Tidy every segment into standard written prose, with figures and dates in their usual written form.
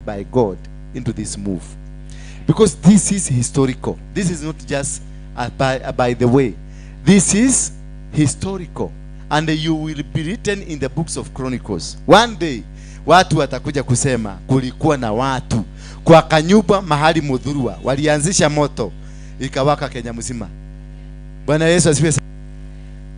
By God into this move. Because this is historical. This is not just by the way. This is historical. And you will be written in the books of Chronicles. One day, watu watakuja kusema kulikuwa na watu kwa kanyumba mahali Muthurwa walianzisha moto ikawaka Kenya mzima. Bwana Yesu asifiwe sana.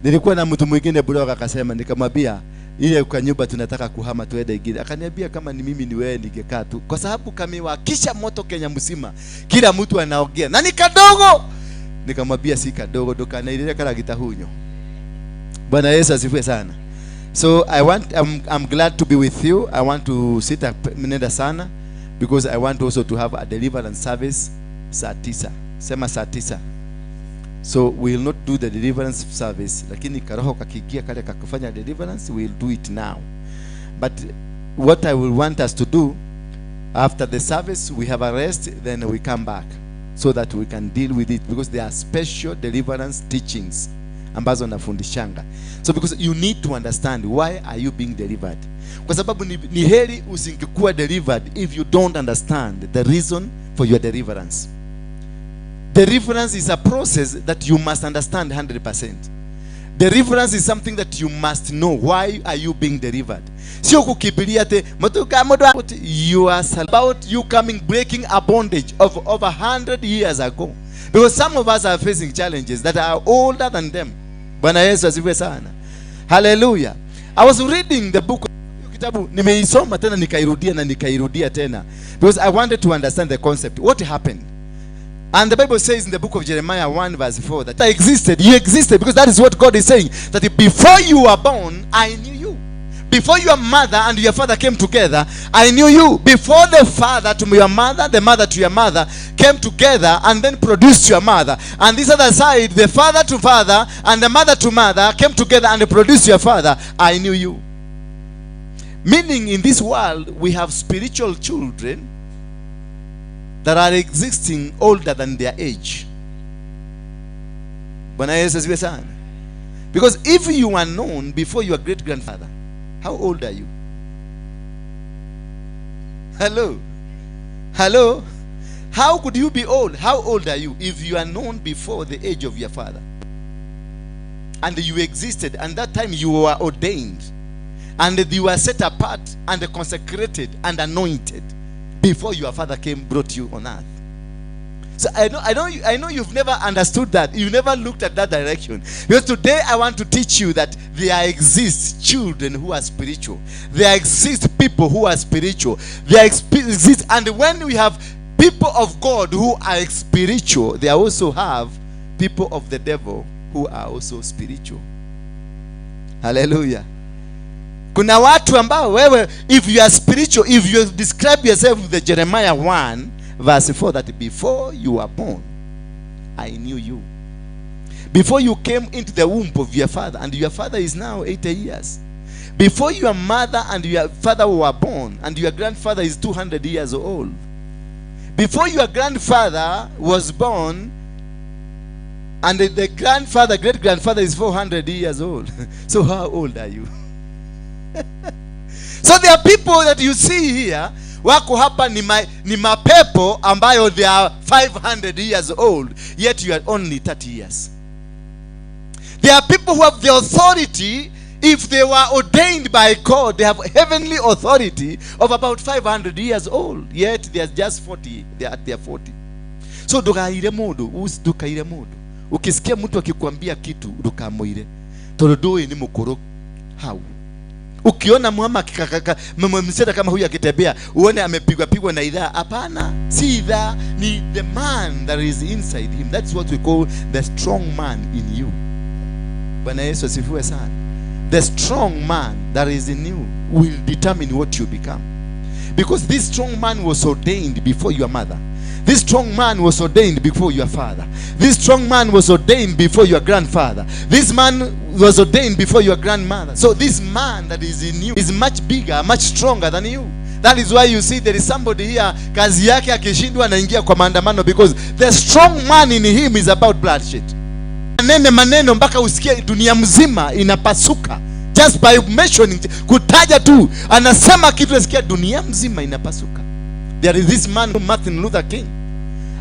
Nilikuwa na mtu mwingine blog akasema, nikamwambia ile kwa nyumba tunataka kuhama tuende ingine. Akaniambia kama ni mimi ni wewe ningekaa tu, kwa sababu kamewakisha moto Kenya mzima, kila mtu anaongea na ni kadogo. Nikamwambia si kadogo, ndukanairire karagita hunyo. Bwana Yesu asifiwe sana. So I'm glad to be with you. I want to sit up nenda sana because I want also to have a deliverance service saa 9. Sema saa 9. So we will not do the deliverance service, lakini karoho kakiingia kale kakufanya deliverance, we will do it now. But what I will want us to do after the service, we have a rest, then we come back so that we can deal with it, because there are special deliverance teachings ambazo nafundishanga. So because you need to understand why are you being delivered. Kwa sababu ni heri usingekuwa delivered if you don't understand the reason for your deliverance. Deliverance is a process that you must understand 100%. Deliverance is something that you must know. Why are you being delivered? Sio kukimbilia te mtu kama you are about you coming breaking a bondage of over 100 years ago. Because some of us are facing challenges that are older than them. Bwana Yesu asifiwe sana. Hallelujah. I was reading the book, kitabu nimeisoma tena nikairudia na nikairudia tena, because I wanted to understand the concept. What happened? And the Bible says in the book of Jeremiah 1 verse 4 that I existed, you existed, because that is what God is saying, that before you were born, I knew you. Before your mother and your father came together, I knew you. Before the father to your mother, the mother to your mother came together and then produced your mother. And this other side, the father to father and the mother to mother came together and produced your father. I knew you. Meaning in this world, we have spiritual children that are existing older than their age. Bwana Yesu asifiwe sana. Because if you are known before your great-grandfather, how old are you? Hello? Hello? How could you be old? How old are you if you are known before the age of your father? And you existed, and that time you were ordained, and you were set apart and consecrated and anointed before your father came, brought you on earth. So I know you've never understood that. You never looked at that direction. Because today I want to teach you that there exist children who are spiritual. There exist people who are spiritual. There exist, and when we have people of God who are spiritual, they also have people of the devil who are also spiritual. Hallelujah. Kuna watu ambao wewe, if you are spiritual, if you describe yourself with the Jeremiah 1 verse 4, that before you were born, I knew you. Before you came into the womb of your father, and your father is now 80 years. Before your mother and your father were born, and your grandfather is 200 years old. Before your grandfather was born, and the grandfather, great-grandfather is 400 years old. So how old are you? So there are people that you see here, wako hapa ni mapepo ambayo they are 500 years old, yet you are only 30 years. There are people who have the authority, if they were ordained by God, they have heavenly authority of about 500 years old, yet they are just 40, they are at their 40. So ndukaire mundu, ndukaire mundu. Ukisikia mtu akikwambia kitu, ndukamuire. Tondu ndui ni mukuru hau. Ukiona mama msichana kama huyu akitembea, uone amepigwa pigwa na idhaa. Hapana, si idhaa, ni the man that is inside him. That's what we call the strong man in you. Bwana Yesu asifiwe sana. The strong man that is in you will determine what you become. Because this strong man was ordained before your mother. This strong man was ordained before your father. This strong man was ordained before your grandfather. This man was ordained before your grandmother. So this man that is in you is much bigger, much stronger than you. That is why you see there is somebody here, kazi yake akishindwa anaingia kwa maandamano, because the strong man in him is about bloodshed. Manene maneno mpaka usikie dunia mzima inapasuka. Just by mentioning, kutaja tu, anasema kitu nasikia dunia mzima inapasuka. There is this man, Martin Luther King.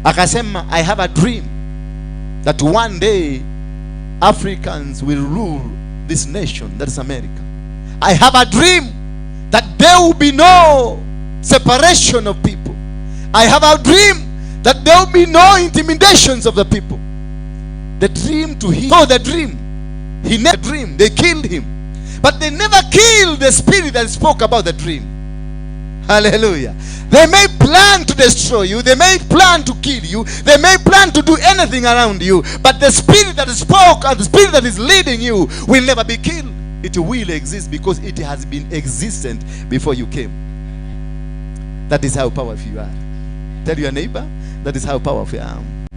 Akasema, I have a dream that one day Africans will rule this nation, that is America. I have a dream that there will be no separation of people. I have a dream that there will be no intimidations of the people. The dream to him, oh, the dream. He never dreamed. They killed him. But they never killed the spirit that spoke about the dream. Hallelujah. They may plan to destroy you. They may plan to kill you. They may plan to do anything around you. But the spirit that spoke and the spirit that is leading you will never be killed. It will exist because it has been existent before you came. That is how powerful you are. Tell your neighbor, that is how powerful I am.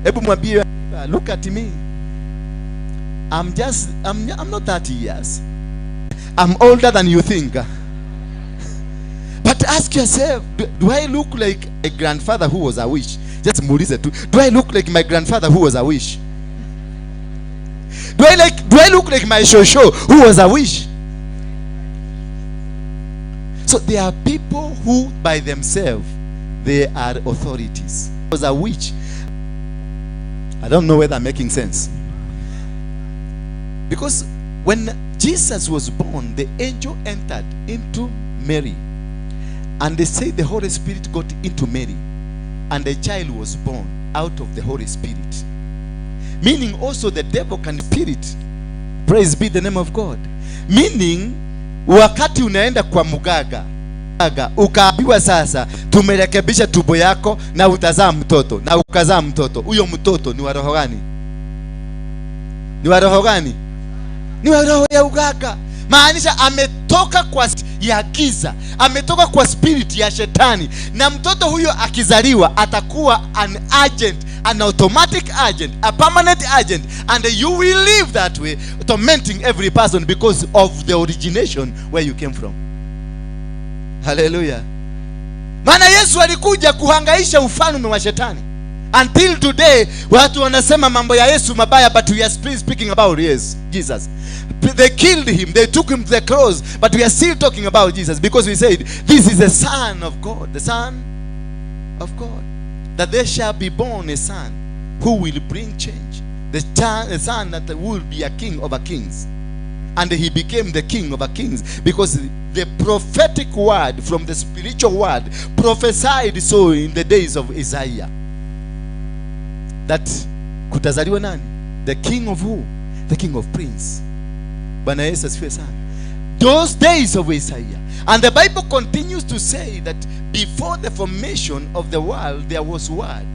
Hebu mwambie your neighbor, look at me. I'm not 30 years. I'm older than you think. But ask yourself, do I look like a grandfather who was a witch? Just muulize tu. Do I look like my grandfather who was a witch? Do I look like my shosho who was a witch? So there are people who by themselves, they are authorities. Was a witch. I don't know whether I'm making sense. Because when Jesus was born, the angel entered into Mary. And they say the Holy Spirit got into Mary. And the child was born out of the Holy Spirit. Meaning also the devil can spirit. Praise be the name of God. Meaning, wakati unaenda kwa mugaga, ukaambiwa sasa, tumerekebisha tumbo yako na utazaa mtoto. Na ukazaa mtoto. Huyo mtoto ni wa roho gani? Ni wa roho gani? Ni wa roho ya ugaga. Maanisha ametoka kwa ya giza, ametoka kwa spirit ya shetani. Na mtoto huyo akizaliwa atakuwa an agent, an automatic agent, a permanent agent, and you will live that way, tormenting every person because of the origination where you came from. Hallelujah. Maana Yesu alikuja kuhangaisha ufalme wa shetani. Until today, watu wanasema mambo ya Yesu mabaya, but we are still speaking about Jesus. They killed him, they took him to the cross, but we are still talking about Jesus because we said, this is the Son of God, the Son of God. That there shall be born a son who will bring change. The son that will be a king over kings. And he became the king over kings because the prophetic word from the spiritual word prophesied so in the days of Isaiah. That kutazaliwa nani? The king of who? The king of prince. Bwana Yesu asifiwe sana. Those days of Isaiah. And the Bible continues to say that before the formation of the world, there was word.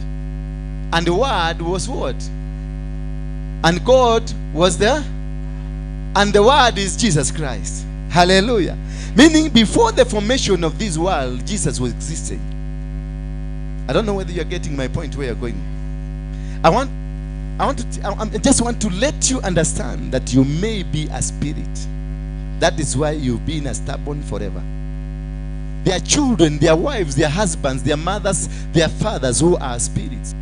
And the word was what? And God was there. And the word is Jesus Christ. Hallelujah. Meaning before the formation of this world, Jesus was existing. I don't know whether you're getting my point where you're going. I just want to let you understand that you may be a spirit. That is why you've been a stubborn forever. Their children, their wives, their husbands, their mothers, their fathers who are spirits.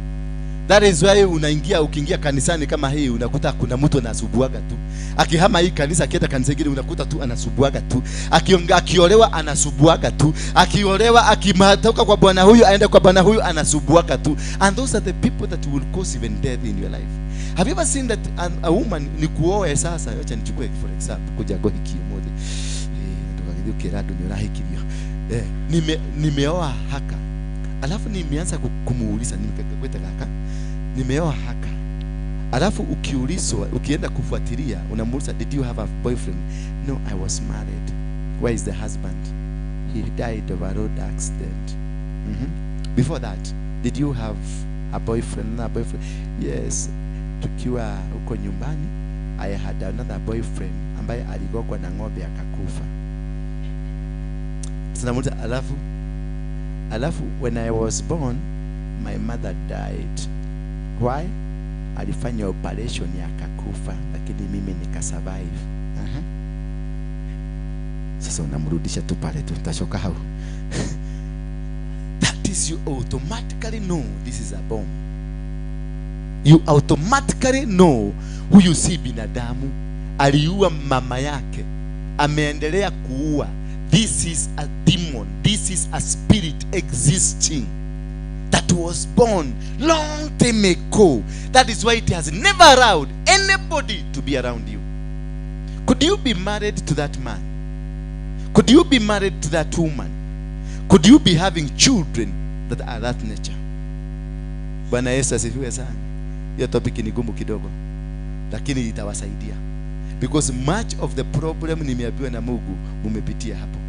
That is why unaingia, ukiingia kanisani kama hii unakuta kuna mtu anasubuaga tu. Akihama hii kanisa akienda kanisa nyingine unakuta tu anasubuaga tu. Akiolewa anasubuaga tu. Akiolewa akimatoka kwa bwana huyu aende kwa bwana huyu anasubuaga tu. And those are the people that will cause even death in your life. Have you ever seen that a woman ni kuoe sasa, acha nichukue for example kuja go hiki mmoja. Ndoka kirado ni rahikirio. Nimeoa haka. Alafu nimeanza kumuuliza nimekakweta kaka. Nimeoa haka. Alafu ukiulizwa, ukienda kufuatilia, unamuuliza, did you have a boyfriend? No, I was married. Where is the husband? He died of a road accident. Before that, did you have a boyfriend? A boyfriend? Yes. Tukiwa huko nyumbani, I had another boyfriend ambaye aligongwa na ng'ombe akakufa. Sasa namuuliza, alafu when I was born, my mother died. Why? Alifanya operation ya akakufa, lakini mimi nikasurvive. Sasa unamrudisha tu pale tu, utashoka hao. That is, you automatically know this is a bomb. You automatically know huyu si binadamu. Aliua mama yake, ameendelea kuua. This is a demon. This is a spirit existing that was born long time ago. That is why it has never allowed anybody to be around you. Could you be married to that man? Could you be married to that woman? Could you be having children that are that nature? Bwana Yesu asifiwe sana. Hiyo topic ni gumu kidogo, lakini itawasaidia, because much of the problem, nimeambiwa na Mungu, mumepitia hapo,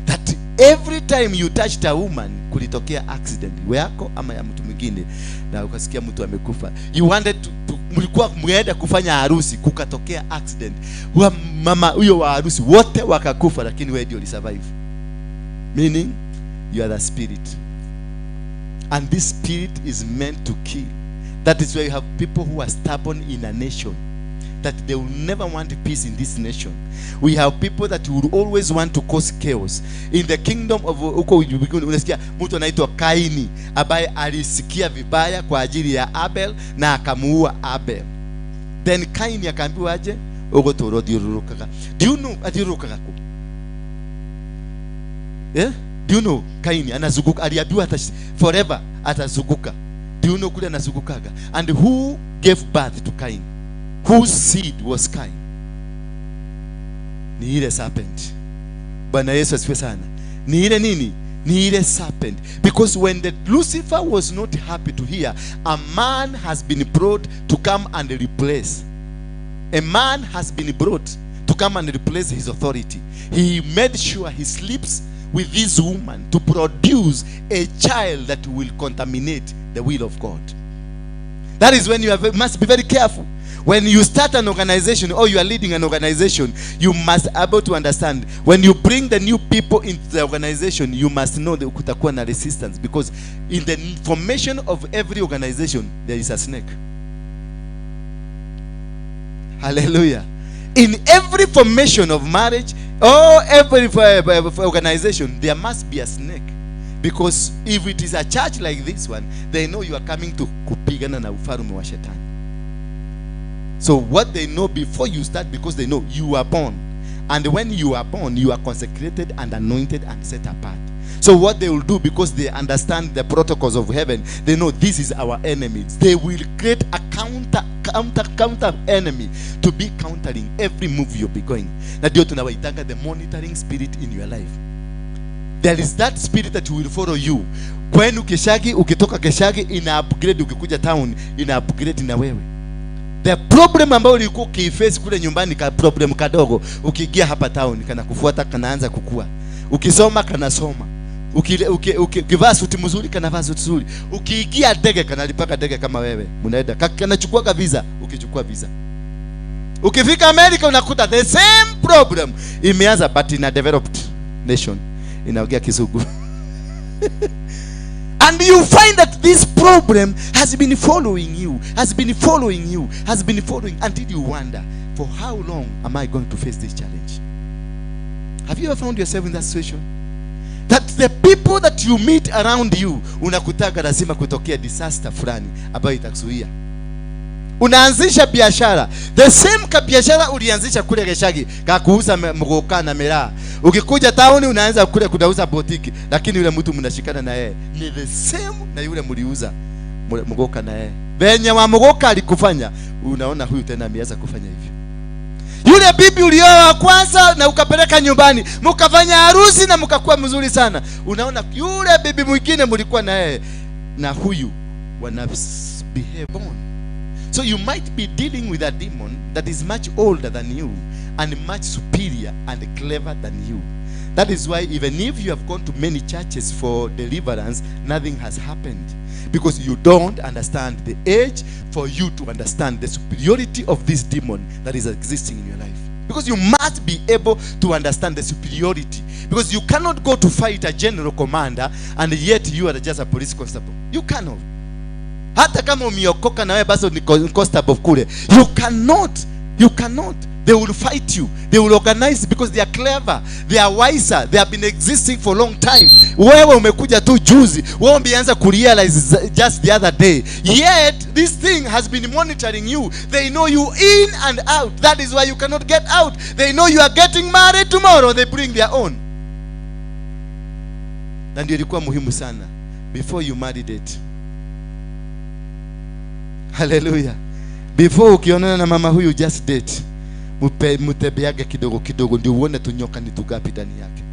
that every time you touched a woman, kulitokea accident yako ama ya mtu mwingine na ukasikia mtu amekufa. You wanted to mlikuwa mmeenda kufanya harusi, kukatokea accident, huwa mama huyo wa harusi wote wakakufa, lakini wewe ndio ulisurvive, meaning you are the spirit, and this spirit is meant to kill. That is why you have people who are stubborn in a nation, that they will never want peace in this nation. We have people that will always want to cause chaos in the kingdom of huko mbinguni. Unasikia mtu anaitwa Kaini ambaye alisikia vibaya kwa ajili ya Abel na akamuua Abel. Then Kaini akaambiwa aje, ũgũtũũra ũthiũrũrũkaga. Do you know athiũrũrũkaga kũ? Eh? Do you know Kaini anazunguka, aliambiwa forever atazunguka. Do you know kule anazungukaga? And who gave birth to Cain? Whose seed was Cain? Ni ile serpent. Bwana Yesu asifiwe sana. Ni ile nini? Ni ile serpent. Because when the Lucifer was not happy to hear a man has been brought to come and replace, a man has been brought to come and replace his authority, he made sure he sleeps with this woman to produce a child that will contaminate the will of God. That is when you must be very careful. When you start an organization or you are leading an organization, you must able to understand. When you bring the new people into the organization, you must know that kutakuwa na resistance, because in the formation of every organization, there is a snake. Hallelujah. In every formation of marriage or every organization, there must be a snake. Because if it is a church like this one, they know you are coming to kupigana na ufalme wa shetani. So what they know before you start, because they know you are born. And when you are born, you are consecrated and anointed and set apart. So what they will do, because they understand the protocols of heaven, they know this is our enemy. They will create a counter enemy to be countering every move you'll be going. Na ndio tunawaitanga the monitoring spirit in your life. There is that spirit that will follow you. Kwenu Keshagi, ukitoka Keshagi ina upgrade, ukikuja town ina upgrade na wewe. The problem ambayo ulikuwa ukiiface kule nyumbani, ka problem kadogo, ukiingia hapa town kana kufuata, kanaanza kukua. Ukisoma kanasoma. Ukivaa suti mzuri kanavaa suti nzuri. Ukiingia ndege kanalipaka ndege kama wewe. Mnaenda kanachukua ka visa, ukichukua visa. Ukifika America unakuta the same problem imeanza, but in a developed nation inaongea Kizungu. And you find that this problem has been following you, has been following you, has been following until you wonder, for how long am I going to face this challenge? Have you ever found yourself in that situation? That the people that you meet around you, unakutaka lazima kutokea disaster fulani ambayo itakuzuia. Unaanzisha biashara, the same ka biashara ulianzisha kule Geshagi ka kuuza mgoka na miraa, ukikuja town unaanza kule kudauza botiki, lakini yule mtu mnashikana na yeye ni the same na yule mliuza mgoka na yeye. Venye wa mgoka alikufanya, unaona huyu tena ameanza kufanya hivyo. Yule bibi ulioa kwanza na ukapeleka nyumbani, mkafanya harusi na mkakuwa mzuri sana, unaona yule bibi mwingine mlikuwa na yeye na huyu wana behave on. So you might be dealing with a demon that is much older than you and much superior and clever than you. That is why even if you have gone to many churches for deliverance, nothing has happened. Because you don't understand the age for you to understand the superiority of this demon that is existing in your life. Because you must be able to understand the superiority. Because you cannot go to fight a general commander and yet you are just a police constable. You cannot. Hata kama umeokoka na wewe basi ni constable kule, you cannot You cannot. They will fight you. They will organize because they are clever. They are wiser. They have been existing for a long time. Wewe umekuja tu juzi. Wewe umeanza kurealize just the other day. Yet this thing has been monitoring you. They know you in and out. That is why you cannot get out. They know you are getting married tomorrow. They bring their own. Na ndio ilikuwa muhimu sana. Before you marry, date. Hallelujah. Before ukionana na mama huyu, just date. Mtebeage kidogo kidogo ndio uone tunyoka ni tugapi ndani yake.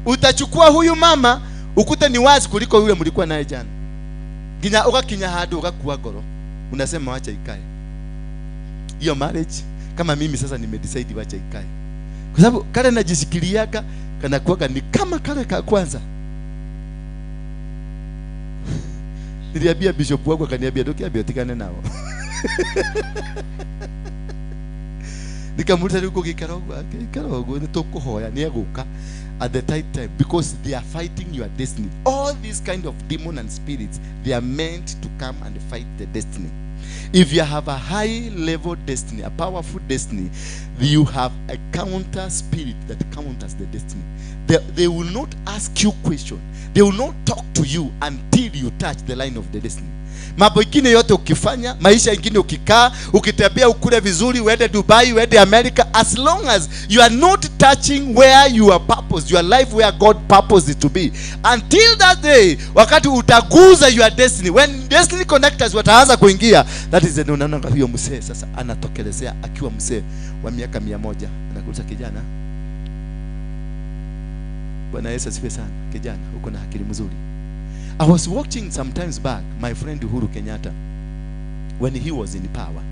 Utachukua huyu mama ukute ni wazi kuliko yule mlikuwa naye jana. Ginya ukakinya hadi ukakuwa goro. Unasema wacha ikae. Hiyo marriage kama mimi sasa nimedecide wacha ikae. Kwa sababu kale najishikiliaga kana kuwaga ni kama kale ka kwanza. Niliambia bishop wangu akaniambia ndokiambia tikane nao. Nikamuuliza yuko gikarogo, gikarogo ni tukuhoya ni eguka at the right time, because they are fighting your destiny. All these kind of demon and spirits, they are meant to come and fight the destiny. If you have a high level destiny, a powerful destiny, you have a counter spirit that counters the destiny. They will not ask you question. They will not talk to you until you touch the line of the destiny. Mambo ingine yote ukifanya, maisha ingine ukikaa, ukitembea ukule vizuri, uende Dubai, uende America, as long as you are not touching where your purpose, your life where God purpose it to be, until that day, wakati utaguza your destiny, when destiny connectors wataanza kuingia, that is the unaona huyo mzee sasa anatokelezea akiwa mzee wa miaka 100, anakuuliza kijana, Bwana Yesu asifiwe sana, kijana uko na akili mzuri. I was watching sometimes back my friend Uhuru Kenyatta when he was in power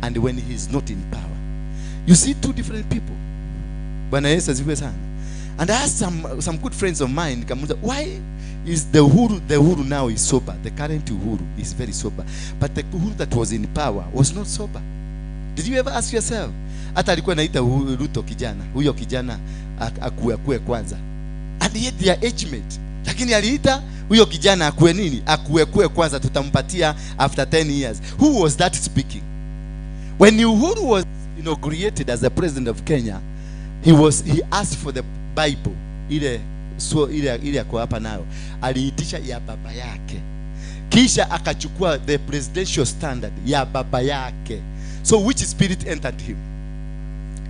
and when he is not in power. You see two different people. Bwana Yesu asifiwe sana. And I asked some good friends of mine, why is the Uhuru now is sober? The current Uhuru is very sober. But the Uhuru that was in power was not sober. Did you ever ask yourself? Hata alikuwa anaita Ruto kijana. Huyo kijana akue kwanza. And yet they are age mate. Lakini aliita huyo kijana akue nini? Akue kwanza, tutampatia after 10 years. Who was that speaking? When Uhuru was inaugurated as the president of Kenya, he asked for the Bible. Ile ile yako hapa nayo. Aliitisha ya baba yake. Kisha akachukua the presidential standard ya baba yake. So which spirit entered him?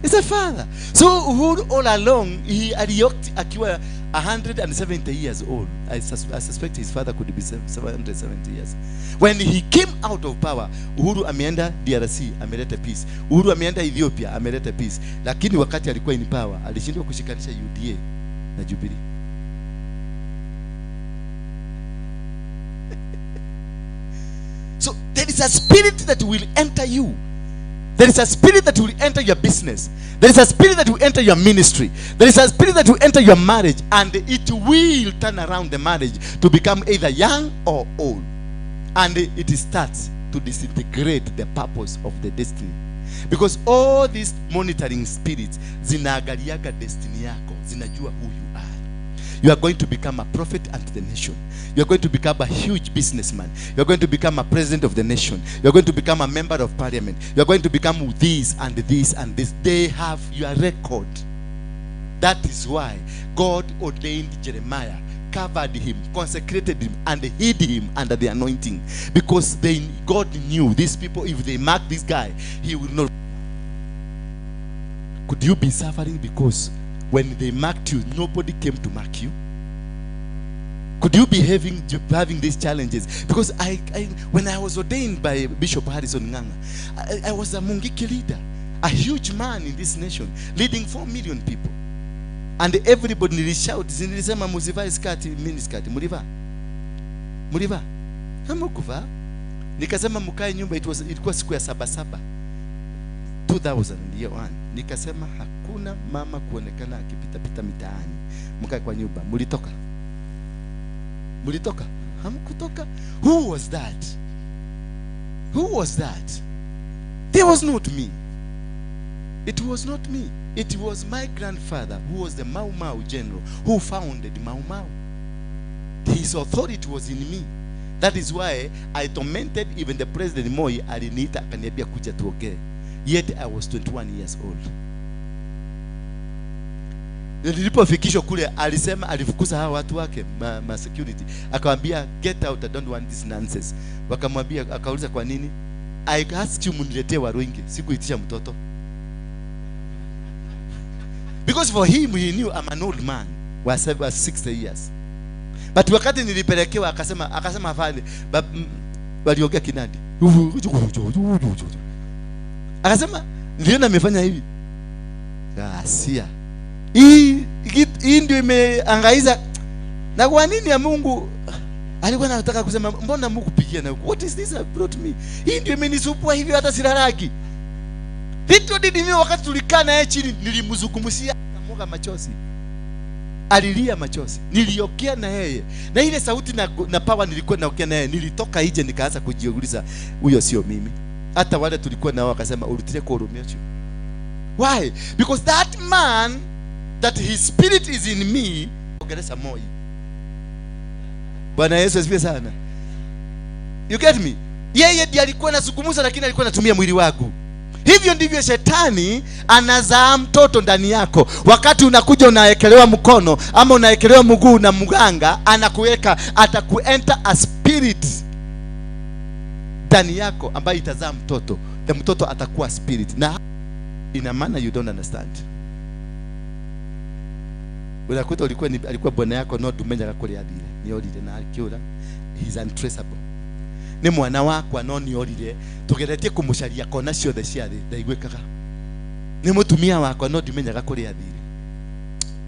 It's a father. So Uhuru all along, he aliokti akiwa 170 years old. I suspect his father could be 770 years. When he came out of power, Uhuru ameenda DRC, ameleta peace. Uhuru ameenda Ethiopia, ameleta peace. Lakini wakati alikuwa in power, alishindwa kushikanisha UDA na Jubilee. So there is a spirit that will enter you. There is a spirit that will enter your business. There is a spirit that will enter your ministry. There is a spirit that will enter your marriage, and it will turn around the marriage to become either young or old. And it starts to disintegrate the purpose of the destiny. Because all these monitoring spirits zinaangaliaga destiny yako, zinajua who you are. You are going to become a prophet unto the nation. You are going to become a huge businessman. You are going to become a president of the nation. You are going to become a member of parliament. You are going to become this and this and this. They have your record. That is why God ordained Jeremiah, covered him, consecrated him, and hid him under the anointing. Because God knew these people, if they mark this guy, he will not. Could you be suffering because when they marked you, nobody came to mark you? Could you be having these challenges? Because I when I was ordained by Bishop Harrison Nganga, I was a Mungiki leader, a huge man in this nation, leading 4 million people. And everybody nilishout, nilisema muzivai skati, mini skati, muliva? Muliva? Hamukuvaa? Nikasema mukae nyumba, ilikuwa siku ya 7/7. 2001. Nikasema hakuna mama kuonekana akipita pita mitaani. Mkae kwa nyumba. Mulitoka? Mulitoka? Hamkutoka? Who was that? Who was that? There was not me. It was not me. It was my grandfather, who was the Mau Mau general, who founded Mau Mau. His authority was in me. That is why I tormented even the President Moi. Aliniita akaniambia kuja tuongee, yet I was 21 years old. Nilipofikishwa kule, alisema, alifukuza hawa watu wake, ma security, akawambia, "Get out, I don't want this nonsense." Wakamwambia, akauliza, "Kwa nini?" "I asked you muniletee Waruinge, sikuitisha mtoto." Because for him, he knew I'm an old man was 60 years. But wakati nilipelekewa, akasema afande, waliongea Kinandi, akasema niliona amefanya hivi. Asia hii ndio imeangaiza. Na kwa nini ya Mungu alikuwa anataka kusema, mbona Mungu pigia na huku? What is this brought me? Hii ndio imenisumbua hivyo hata silalaki. Little did he know, wakati tulikaa naye chini, nilimzungumzia, akamwaga machozi, alilia machozi. Niliongea na yeye na ile sauti na power nilikuwa naongea naye. Nilitoka nje nikaanza kujiuliza, huyo sio mimi. Hata wale tulikuwa nao wakasema, "Urutire kwa urumia ucio." Why? Because that man, that his spirit is in me, ongelesha Moi. Bwana Yesu asifiwe sana. You get me? Yeye ndiye alikuwa anazungumza, lakini alikuwa anatumia mwili wangu. Hivyo ndivyo shetani anazaa mtoto ndani yako. Wakati unakuja unaekelewa mkono ama unaekelewa mguu na mganga, anakuweka, atakuenter a spirit ndani yako ambayo itazaa mtoto. The mtoto atakuwa spirit. Na ina maana you don't understand. Unakuta ulikuwa ni, alikuwa bwana yako, no ndumenyaga kuria athire, nĩ orire na akiura. He is untraceable. Nĩ mwana wakwa, no nĩ orire, tugeretie kũmũcaria kona ciothe cia thĩ, ndaiguĩkaga. Nĩ mũtumia wakwa, no ndimenyaga kũrĩa athire.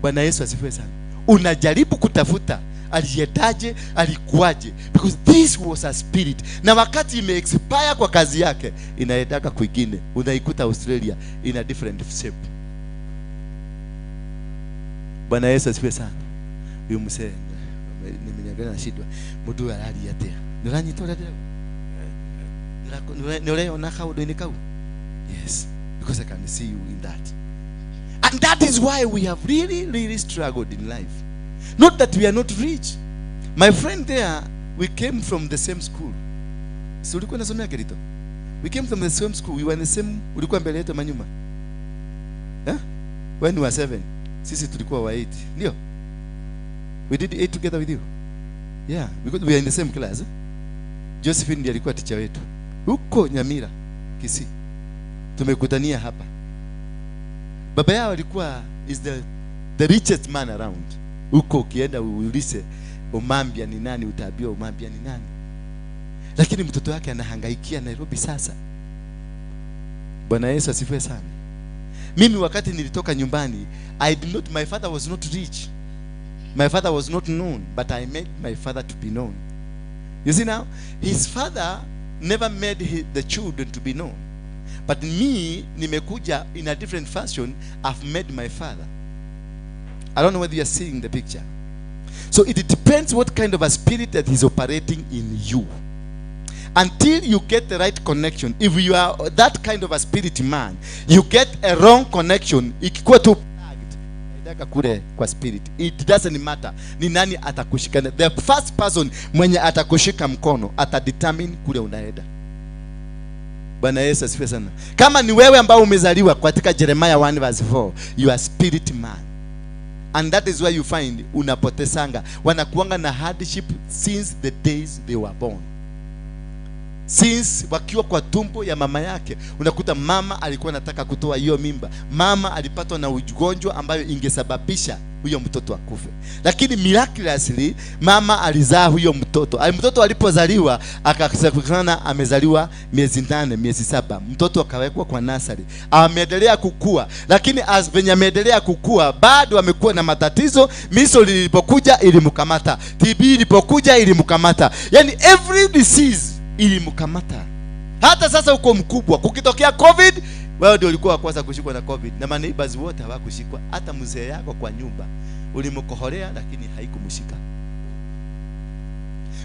Bwana Yesu asifiwe sana. Unajaribu kutafuta aliendaje, alikuwaje, because this was a spirit. Na wakati ime expire kwa kazi yake, inaendaka kwingine, unaikuta Australia in a different shape. Bwana Yesu asifiwe sana. Huyu mzee nimenyangalia na shidwa, mundu uyu araria atia? Nĩ ũranyita ũrĩa ndĩrauga? Nĩ ũreyona kaũndũ-inĩ kau? Yes, because I can see you in that. And that is why we have really, really struggled in life. Not that we are not rich. My friend there, we came from the same school. Si ulikuwa unasomea Kerito? We came from the same school. We were in the same. Ulikuwa mbele yetu ama nyuma? Eh? When we were 7. Sisi tulikuwa wa 8. Ndio? We did 8 together with you. Yeah, because we are in the same class. Eh? Josephine ndiye alikuwa teacher wetu. Huko Nyamira, Kisii. Tumekutania hapa. Baba yao alikuwa is the richest man around. Huko ukienda uulize Omambia ni nani, utaambiwa Omambia ni nani. Lakini mtoto wake anahangaikia Nairobi sasa. Bwana Yesu asifiwe sana. Mimi wakati nilitoka nyumbani, I did not, my father was not rich. My father was not known, but I made my father to be known. You see now, his father never made the children to be known. But me, nimekuja in a different fashion, I've made my father. I don't know whether you are seeing the picture. So it depends what kind of a spirit that is operating in you. Until you get the right connection, if you are that kind of a spirit man, you get a wrong connection, ikikuwa tu plugged, inaendaka kule kwa spirit. It doesn't matter ni nani atakushika. The first person mwenye atakushika mkono atadetermine kule unaenda. Bwana Yesu asifiwe sana. Kama ni wewe ambao umezaliwa katika Jeremiah 1 verse 4, you are spirit man. And that is why you find unapotesanga. Wanakuanga na hardship since the days they were born. Since wakiwa kwa tumbo ya mama yake, unakuta mama alikuwa anataka kutoa hiyo mimba. Mama alipatwa na ugonjwa ambayo ingesababisha huyo mtoto akufe. Lakini miraculously mama alizaa huyo mtoto. Mtoto alipozaliwa akasemekana amezaliwa miezi 8, miezi 7. Mtoto akawekwa kwa nursery. Ameendelea kukua, lakini as venye ameendelea kukua bado amekuwa na matatizo. Measles ilipokuja ilimkamata, TB ilipokuja ilimkamata. Yani every disease ilimkamata. Hata sasa uko mkubwa, kukitokea COVID, wewe ndio ulikuwa wa kwanza kushikwa na COVID, na maneighbors wote hawakushikwa. Hata mzee yako kwa nyumba ulimkoholea, lakini haikumshika.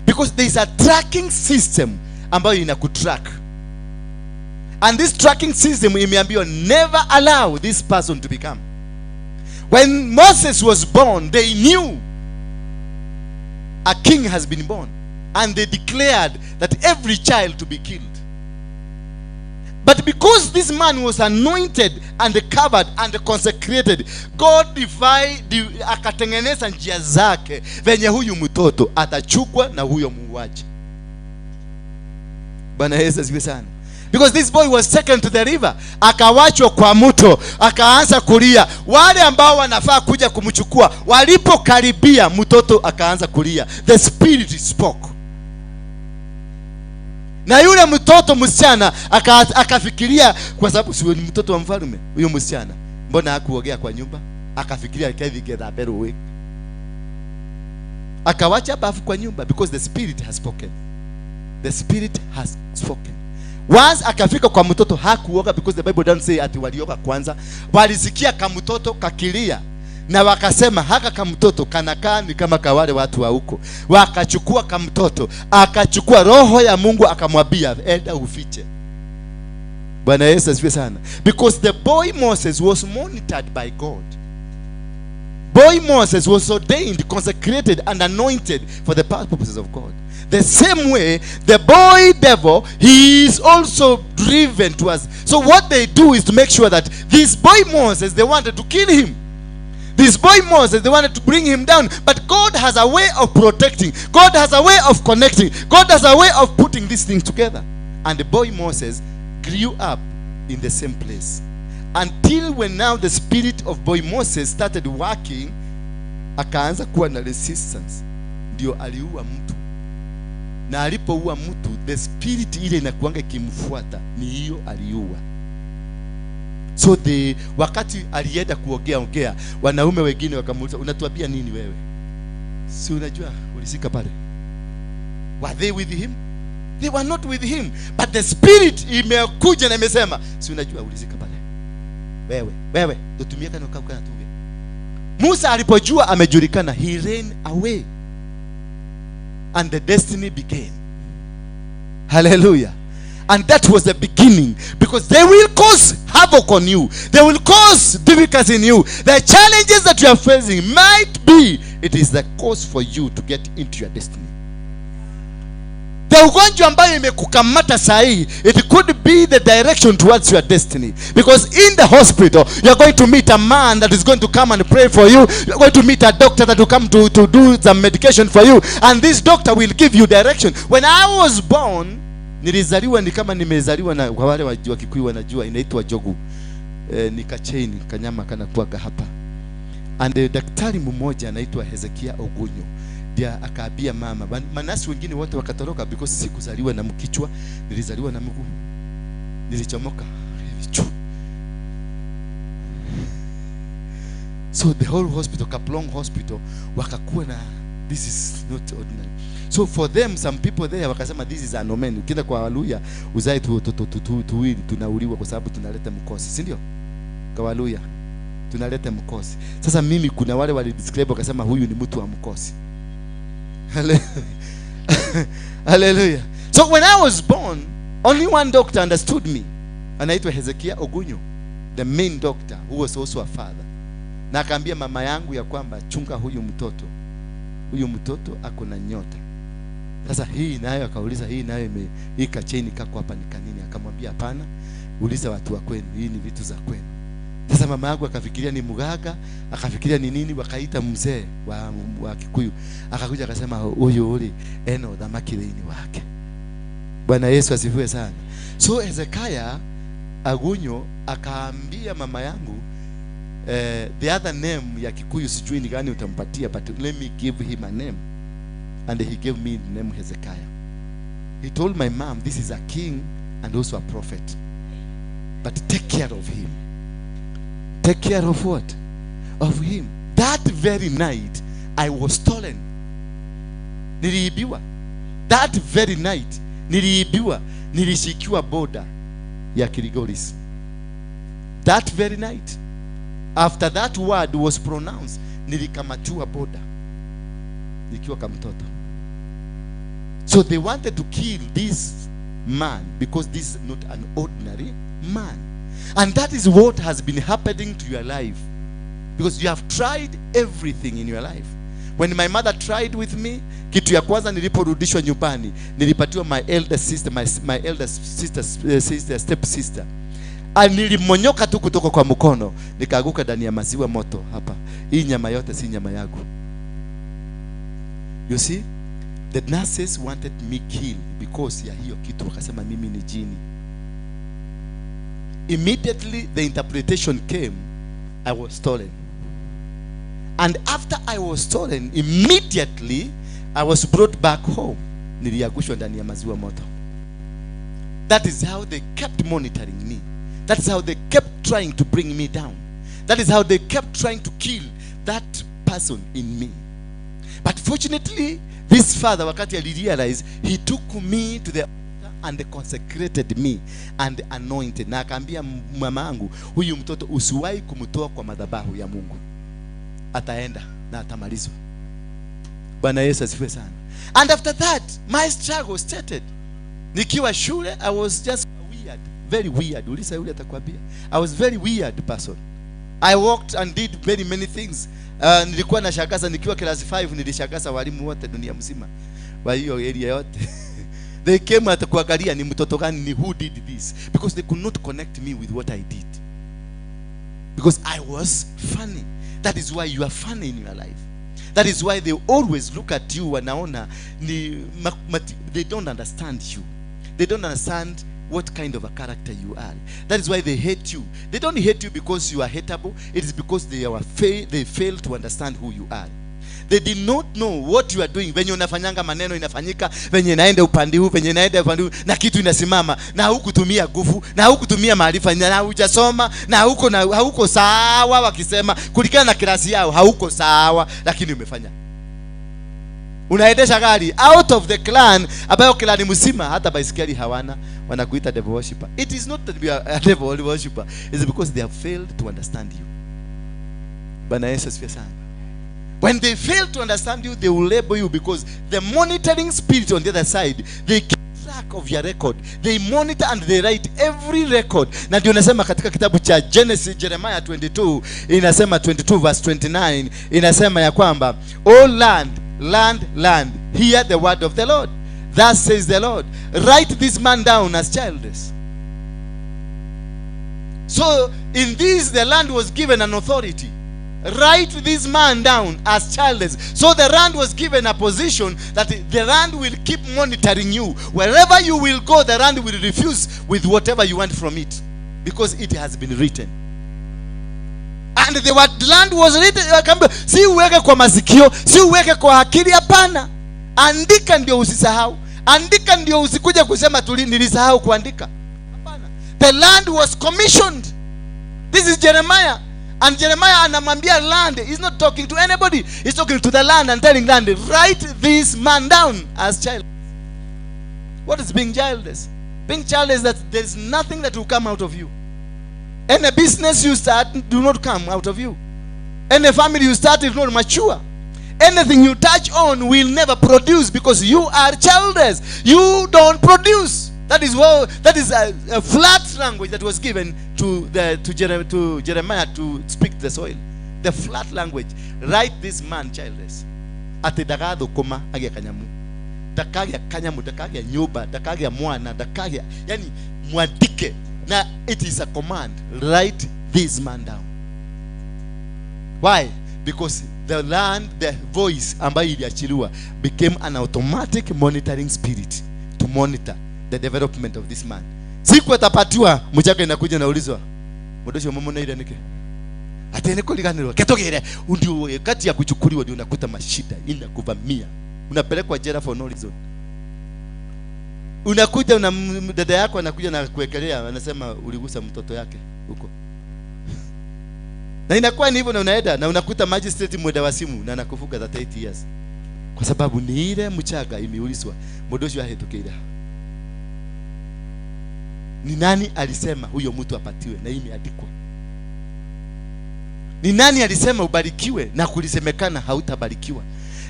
Because there is a tracking system ambayo inakutrack. And this tracking system imeambiwa, never allow this person to become. When Moses was born, they knew a king has been born. And they declared that every child to be killed. But because this man was anointed and covered and consecrated, God akatengeneza njia zake venye huyu mtoto atachukwa na huyo muuaji. Bwana Yesu asifiwe sana. Because this boy was taken to the river, akawachwa kwa mto, akaanza kulia. Wale ambao wanafaa kuja kumchukua walipokaribia, mtoto akaanza kulia. The spirit spoke. Na yule mtoto msichana akafikiria, kwa sababu si ni mtoto wa mfalme huyo msichana, mbona hakuogea kwa nyumba? Akafikiria kethige akawacha bafu kwa nyumba, because the spirit has spoken. The spirit has spoken. Once akafika kwa mtoto, hakuoga, because the Bible doesn't say ati walioga kwanza. Walisikia kamtoto kakilia na wakasema, "Haka kamtoto kanakaa ni kama kawale watu wa huko." Wakachukua kamtoto, akachukua roho ya Mungu akamwambia, "Enda ufiche." Bwana Yesu asifiwe sana. Because the boy Moses was monitored by God. Boy Moses was ordained, consecrated, and anointed for the purposes of God. The same way, the boy devil, he is also driven to us. So what they do is to make sure that this boy Moses, they wanted to kill him. This boy Moses, they wanted to bring him down. But God has a way of protecting. God has a way of connecting. God has a way of putting these things together. And the boy Moses grew up in the same place. Until when now the spirit of boy Moses started working, akaanza kuwa na resistance. Ndio aliua mtu. Na alipoua mtu, the spirit ile inakuanga ikimfuata ni hiyo aliua. So wakati alienda kuongea ongea, wanaume wengine wakamuuliza, "Unatuambia nini wewe? Si unajua ulishika pale?" Were they with him? They were not with him. But the spirit imekuja na imesema, "Si unajua ulishika pale? Wewe, wewe, tutumie kana kana tuge." Musa alipojua amejulikana, he ran away. And the destiny began. Hallelujah. And that was the beginning. Because they will cause havoc on you. They will cause difficulties in you. The challenges that you are facing might be, it is the cause for you to get into your destiny. The ugonjwa ambayo imekukamata sahi, it could be the direction towards your destiny. Because in the hospital, you are going to meet a man that is going to come and pray for you. You are going to meet a doctor that will come to do some medication for you. And this doctor will give you direction. When I was born, nilizaliwa ni kama nimezaliwa na, kwa wale wa Kikuyu wanajua, inaitwa jogu. Ni kachain kanyama kanakuwaga hapa. And daktari mmoja anaitwa Hezekia Ogunyo ndiye akaambia mama. Manasi wengine wote wakatoroka because sikuzaliwa na mkichwa, nilizaliwa na mguu, nilichomoka hivi chu. So the whole hospital, Kaplong Hospital, wakakuwa na, "This is not ordinary." So for them, some people there wakasema, "This is an omen." Ukienda kwa Waluya uzae tu tu tu tu tuwili, tunauliwa kwa sababu tunaleta mkosi, si ndio? Kwa Waluya tunaleta mkosi. Sasa mimi kuna wale wali describe wakasema, "Huyu ni mtu wa mkosi." Hallelujah. So when I was born, only one doctor understood me. Anaitwa Hezekia Ogunyo, the main doctor who was also a father. Na akaambia mama yangu ya kwamba, "Chunga huyu mtoto. Huyu mtoto ako na nyota." Sasa hii nayo akauliza, hii nayo hii kacheni kako hapa ni kanini? Akamwambia, "Hapana, uliza watu wa kwenu, hii ni vitu za kwenu." Sasa mama yangu akafikiria ni mganga, akafikiria ni nini, wakaita mzee wa Kikuyu. Akakuja akasema, "Huyu uli eno thamaki thĩinĩ wake." Bwana Yesu asifiwe sana. So Hezekiah Agunyo akaambia mama yangu, "The other name ya Kikuyu sijui ni gani utampatia, but let me give him a name." And he gave me the name Hezekiah. He told my mom, "This is a king and also a prophet. But take care of him." Take care of what? Of him. That very night, I was stolen. Niliibiwa. That very night, niliibiwa. Nilishikiwa border ya Kilgoris. That very night, after that word was pronounced, nilikamatiwa border nikiwa kama mtoto. So they wanted to kill this man because this is not an ordinary man. And that is what has been happening to your life. Because you have tried everything in your life. When my mother tried with me, kitu ya kwanza niliporudishwa nyumbani, nilipatiwa my elder sister, my elder sister, sister, step sister. Ah, nilimonyoka tu kutoka kwa mkono, nikaanguka ndani ya maziwa moto hapa. Hii nyama yote si nyama yangu. You see, the nurses wanted me killed because ya hiyo kitu, wakasema mimi ni jini. Immediately the interpretation came, I was stolen. And after I was stolen, immediately I was brought back home. Niliangushwa ndani ya maziwa moto. That is how they kept monitoring me. That is how they kept trying to bring me down. That is how they kept trying to kill that person in me. But fortunately, this father, wakati alirealize, he took me to the altar and consecrated me and anointed. Na akaambia mama yangu, huyu mtoto usiwahi kumtoa kwa madhabahu ya Mungu. Ataenda na atamalizwa. Bwana Yesu asifiwe sana. And after that, my struggle started. Nikiwa shule, I was just weird, very weird. Uliza yule atakwambia. I was very weird person. I walked and did many, many things. Nilikuwa nashangaza nikiwa class 5, nilishangaza walimu wote dunia mzima wa hiyo area yote. They came at kuangalia ni mtoto gani, ni who did this, because they could not connect me with what I did, because I was funny. That is why you are funny in your life. That is why they always look at you, wanaona ni they don't understand you. They don't understand what kind of a character you are. That is why they hate you. They don't hate you because you are hateable. It is because they fail to understand who you are. They did not know what you are doing. Venye unafanyanga maneno inafanyika, venye inaenda upande huu, venye inaenda upande huu, na kitu inasimama, na hukutumia nguvu, na hukutumia maarifa, na hujasoma, na hauko sawa wakisema kulingana na klasi yao, hauko sawa, lakini umefanya. Unaendesha gari out of the clan ambayo clan mzima hata baisikeli hawana, wanakuita devil worshipper. It is not that we are a devil worshipper, it's because they have failed to understand you. Bwana Yesu asifiwe sana. When they fail to understand you, they will label you, because the monitoring spirit on the other side, they keep track of your record. They monitor and they write every record. Na ndio nasema katika kitabu cha Genesis, Jeremiah 22, inasema 22 verse 29, inasema ya kwamba, "O land, land, land, hear the word of the Lord. Thus says the Lord, write this man down as childless." So in this the land was given an authority. Write this man down as childless. So the land was given a position that the land will keep monitoring you. Wherever you will go, the land will refuse with whatever you want from it, because it has been written. And the word land was written. Akaambiwa, si uweke kwa masikio, si uweke kwa akili, hapana. Andika ndio usisahau. Andika ndio usikuje kusema nilisahau kuandika. Hapana. The land was commissioned. This is Jeremiah. And Jeremiah anamwambia land, he's not talking to anybody. He's talking to the land and telling land, "Write this man down as child." What is being childless? Being childless, that there's nothing that will come out of you. Any business you start do not come out of you. Any family you start is not mature. Anything you touch on will never produce, because you are childless. You don't produce. That is what, that is a flat language that was given to Jeremiah to speak to the soil. The flat language. Write this man childless. Ati ndagathũkũma agĩa kanyamu. Ndakagĩa kanyamu, ndakagĩa nyũmba, ndakagĩa mwana, ndakagĩa, yani mwandike. Na it is a command. Write this man down. Why? Because the land, the voice ambayo iliachiliwa became an automatic monitoring spirit to monitor the development of this man. Siku atapatiwa mchaka inakuja naulizwa, "Mundu ucio mumuneire niki?" Ati ni kuriganirwo ketugire ndio kati ya kuchukuliwa ndio unakuta mashida inakuvamia, unapelekwa jela for no reason. Unakuja na dada yako anakuja na kuwekelea, anasema uligusa mtoto yake huko, na inakuwa ni hivyo, na unaenda na unakuta magistrate mwenda wa simu na anakufunga 38 years, kwa sababu ni ile mchanga imeulizwa, mundu ucio ahĩtũkĩire. Ni nani alisema huyo mtu apatiwe na hii imeandikwa? Ni nani alisema ubarikiwe na kulisemekana hautabarikiwa?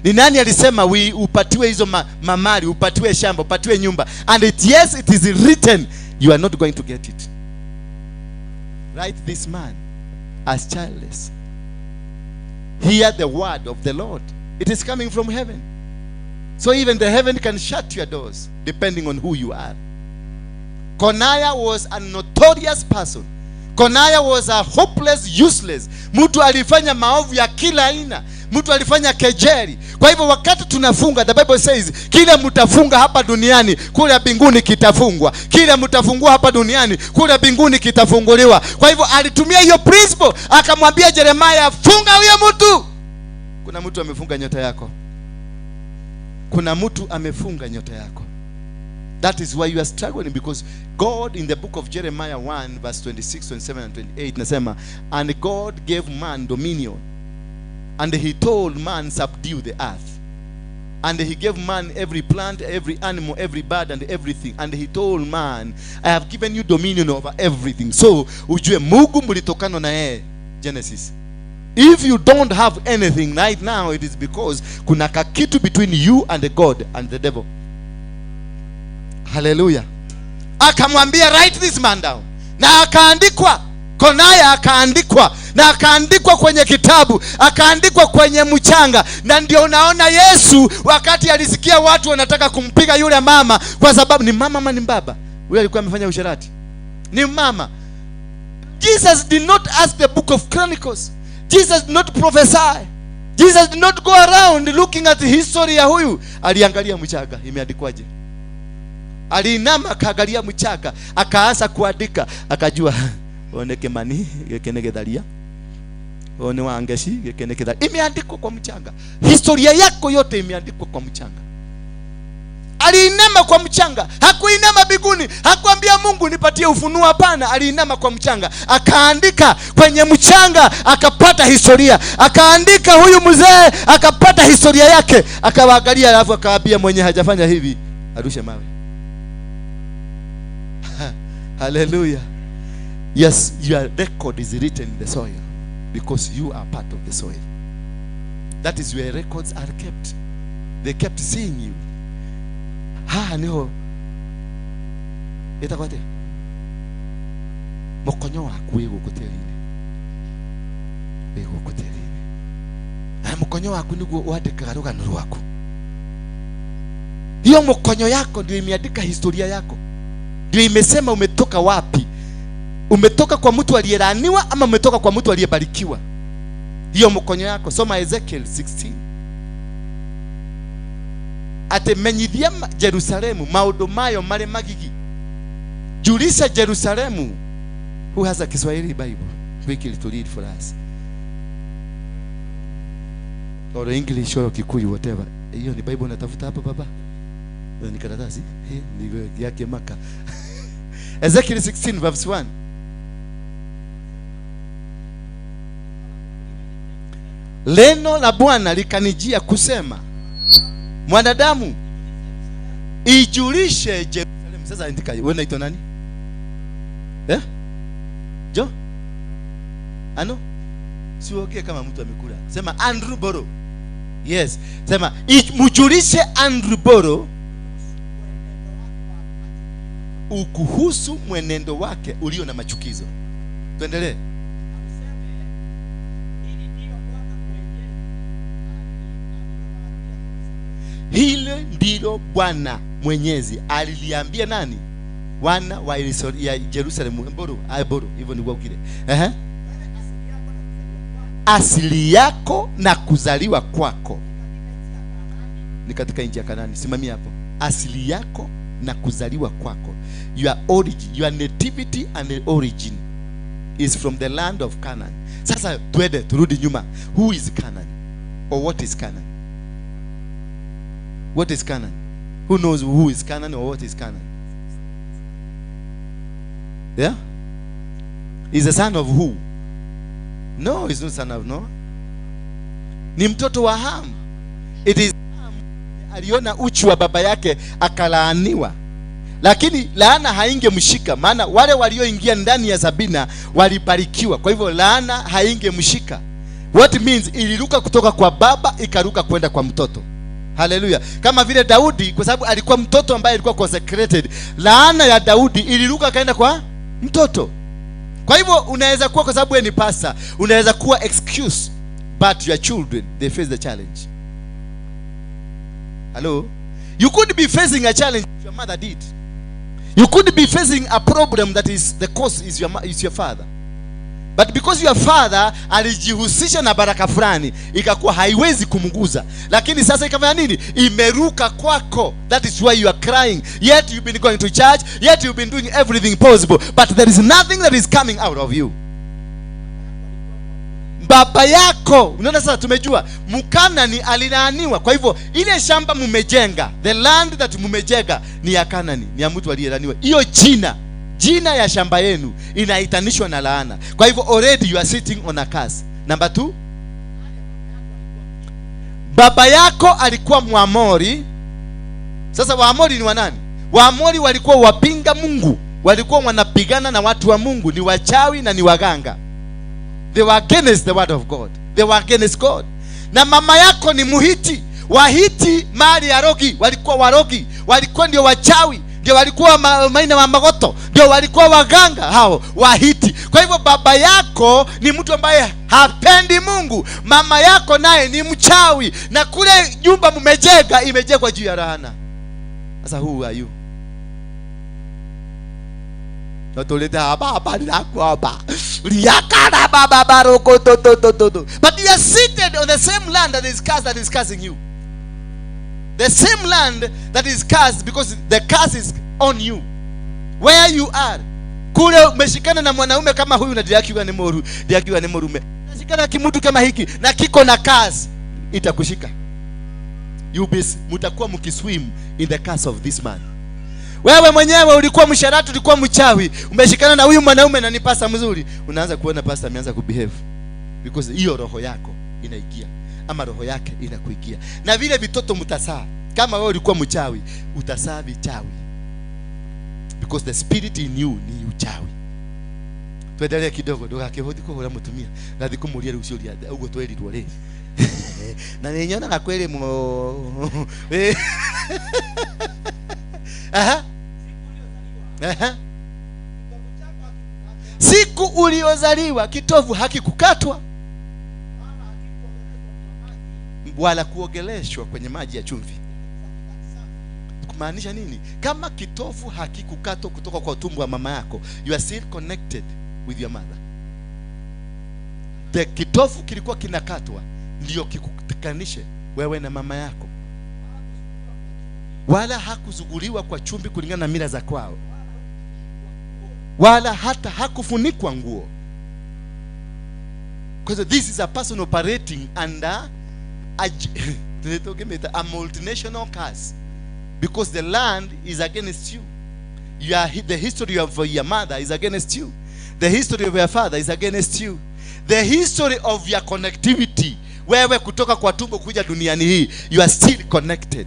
Ni nani alisema upatiwe hizo mamali, upatiwe shamba, upatiwe nyumba? And it, yes, it is written, you are not going to get it. Write this man as childless. Hear the word of the Lord. It is coming from heaven. So even the heaven can shut your doors depending on who you are. Konaya was a notorious person. Konaya was a hopeless, useless. Mtu alifanya maovu ya kila aina. Mtu alifanya kejeli. Kwa hivyo wakati tunafunga, the Bible says, kile mtafunga hapa duniani, kule mbinguni kitafungwa. Kile mtafungua hapa duniani, kule mbinguni kitafunguliwa. Kwa hivyo alitumia hiyo principle, akamwambia Jeremiah, funga huyo mtu. Kuna mtu amefunga nyota yako. Kuna mtu amefunga nyota yako. That is why you are struggling, because God in the book of Jeremiah 1 verse 26, 27 and 28 nasema, and God gave man dominion, and he told man subdue the earth, and he gave man every plant, every animal, every bird and everything, and he told man, I have given you dominion over everything. So ujue Mungu mlitokana na yeye. Genesis. If you don't have anything right now, it is because kuna kakitu between you and the God and the devil. Hallelujah. Akamwambia write this man down. Na akaandikwa. Konaya akaandikwa. Na akaandikwa kwenye kitabu, akaandikwa kwenye mchanga. Na ndio unaona Yesu wakati alisikia watu wanataka kumpiga yule mama, kwa sababu ni mama ama ni baba? Yule alikuwa amefanya usherati. Ni mama. Jesus did not ask the book of Chronicles. Jesus did not prophesy. Jesus did not go around looking at the history ya huyu. Aliangalia mchanga, imeandikwaje? Aliinama akaangalia mchanga, akaanza kuandika, akajua oneke mani gekenegetharia, one wangeshi gekenegetharia. Imeandikwa kwa mchanga. Historia yako yote imeandikwa kwa mchanga. Aliinama kwa mchanga, hakuinama biguni, hakuambia Mungu nipatie ufunuo, hapana. Aliinama kwa mchanga, akaandika kwenye mchanga, akapata historia. Akaandika huyu mzee, akapata historia yake, akawaangalia, alafu akawaambia mwenye hajafanya hivi arushe mawe. Hallelujah. Yes, your record is written in the soil because you are part of the soil. That is where records are kept. They kept seeing you. Haha niho ĩtagwo atĩa? Mũkonyo waku wĩ gũkũ tĩri-inĩ. Wĩ gũkũ tĩri-inĩ. Na mũkonyo waku nĩguo wandĩkaga rũgano rwaku. Hiyo mkonyo yako ndio imeandika historia yako. Ndio imesema umetoka wapi. Umetoka kwa mtu aliyelaaniwa ama umetoka kwa mtu aliyebarikiwa. Hiyo mkonyo yako. Soma Ezekiel 16. Ate menyithia Jerusalemu maundu mayo mare magigi. Julisha Jerusalemu. Who has a Kiswahili Bible quickly to read for us? Or English or Kikuyu, whatever. Hiyo ni Bible natafuta hapa baba. Ni karatasi. Ni yake maka. Ezekiel 16 verse 1. Neno la Bwana likanijia kusema, mwanadamu, ijulishe Jerusalemu. Sasa andika, wewe unaitwa nani? Eh? Jo? Ano? Siongee kama mtu amekula. Sema Andrew Boro. Yes. Sema mjulishe Andrew Boro ukuhusu mwenendo wake ulio na machukizo. Tuendelee. Hilo ndilo Bwana Mwenyezi aliliambia nani? Wana wa Jerusalemu. Boro, boro, hivyo ni ukile. Asili yako na kuzaliwa kwako ni katika nchi ya Kanaani. Simamia hapo. Asili yako na kuzaliwa kwako. Your origin, your nativity and origin is from the land of Canaan. Sasa tuende turudi nyuma. Who is Canaan? Or what is Canaan? What is Canaan? Who knows who is Canaan or what is Canaan? Yeah? Is the son of who? No, he's not son of Noah. Ni mtoto wa Ham. It is Ham aliona uchi wa baba yake akalaaniwa. Lakini laana haingemshika, maana wale walioingia ndani ya Sabina walibarikiwa. Kwa hivyo laana haingemshika. What means iliruka kutoka kwa baba ikaruka kwenda kwa mtoto. Hallelujah. Kama vile Daudi, kwa sababu alikuwa mtoto ambaye alikuwa consecrated, laana ya Daudi iliruka kaenda kwa mtoto. Kwa hivyo unaweza kuwa, kwa sababu wewe ni pastor, unaweza kuwa excuse, but your children, they face the challenge. Hello? You could be facing a challenge your mother did. You could be facing a problem that is the cause is your father. But because your father alijihusisha na baraka fulani, ikakuwa haiwezi kumguza. Lakini sasa ikafanya nini? Imeruka kwako. That is why you are crying. Yet you've been going to church, yet you've been doing everything possible, but there is nothing that is coming out of you. Baba yako, unaona sasa tumejua Mkanani alilaaniwa. Kwa hivyo ile shamba mumejenga, the land that mumejenga ni ya Kanani, ni ya mtu aliyelaaniwa. Hiyo jina ya shamba yenu inaitanishwa na laana. Kwa hivyo already you are sitting on a curse. Number 2, baba yako alikuwa Mwamori. Sasa Waamori ni wanani? Waamori walikuwa wapinga Mungu, walikuwa wanapigana na watu wa Mungu, ni wachawi na ni waganga. They were against the word of God. They were against God. Na mama yako ni Muhiti. Wahiti mali ya rogi, walikuwa warogi, walikuwa ndio wachawi, ndio walikuwa maina wa magoto, ndio walikuwa waganga hao Wahiti. Kwa hivyo baba yako ni mtu ambaye hapendi Mungu, mama yako naye ni mchawi, na kule nyumba mmejenga imejengwa juu ya laana. Sasa who are you? But you are seated on the same land that is cursed, that is cursing you. The same land that is cursed, because the curse is on you. Where you are. Kule umeshikana na mwanaume kama huyu na diakiwa ni moru, diakiwa ni morume. Unashikana kimutu kama hiki na kiko na curse, itakushika. You be mtakuwa mkiswim in the curse of this man. Wewe mwenyewe ulikuwa msharati, ulikuwa mchawi, umeshikana na huyu mwanaume na ni pasta mzuri, unaanza kuona pasta ameanza kubehave because hiyo roho yako inaingia ama roho yake inakuingia. Na vile vitoto mtasaa, kama wewe ulikuwa mchawi, utasaa vichawi because the spirit in you ni uchawi. Tuendelee kidogo ndugakihũthi kũhũra mũtumia ngathi kũmũria rĩu ciũria ũguo twerirwo rĩ. Na nĩnyonaga kwĩrĩ mo. Aha. Aha. Siku uliozaliwa kitovu hakikukatwa wala kuogeleshwa kwenye maji ya chumvi. Kumaanisha nini? Kama kitovu hakikukatwa kutoka kwa tumbo wa mama yako, you are still connected with your mother. The kitovu kilikuwa kinakatwa ndio kikutanishe wewe na mama yako. Wala hakuzuguliwa kwa chumvi kulingana na mila za kwao, wala hata hakufunikwa nguo. Because this is a person operating under a multinational curse, because the land is against you. The history of your mother is against you. The history of your father is against you. The history of your connectivity, wewe kutoka kwa tumbo kuja duniani hii, you are still connected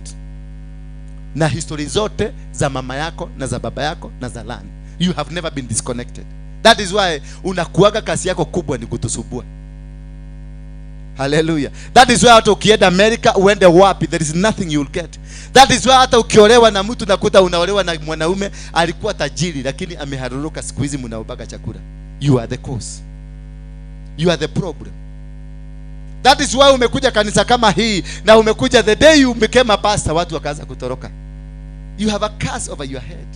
na history zote za mama yako na za baba yako na za land. You have never been disconnected. That is why unakuaga kasi yako kubwa ni kutusubua. Hallelujah. That is why hata ukienda America uende wapi, there is nothing you will get. That is why hata ukiolewa na mtu nakuta unaolewa na mwanaume alikuwa tajiri lakini ameharuruka, siku hizi mnaobaga chakula. You are the cause. You are the problem. That is why umekuja kanisa kama hii na umekuja the day you became a pastor, watu wakaanza kutoroka. You have a curse over your head.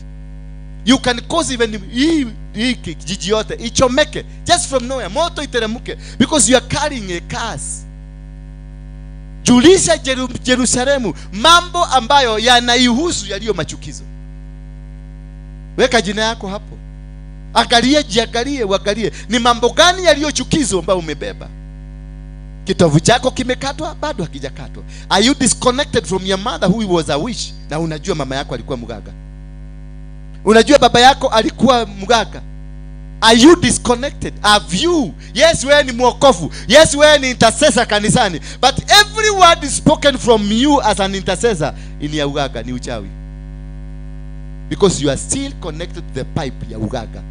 You can cause even hii kijiji yote ichomeke just from nowhere, moto iteremuke, because you are carrying a curse. Julisha Jerusalemu mambo ambayo yanaihusu yaliyo machukizo. Weka jina yako hapo. Angalia, jiangalie, uangalie ni mambo gani yaliyo chukizo ambayo umebeba. Kitovu chako kimekatwa, bado hakijakatwa. Are you disconnected from your mother who was a witch? Na unajua mama yako alikuwa mganga. Unajua baba yako alikuwa mganga. Are you disconnected? Have you? Yes, wewe ni mwokofu. Yes, wewe ni intercessor kanisani. But every word is spoken from you as an intercessor in ya ugaga ni uchawi. Because you are still connected to the pipe ya ugaga.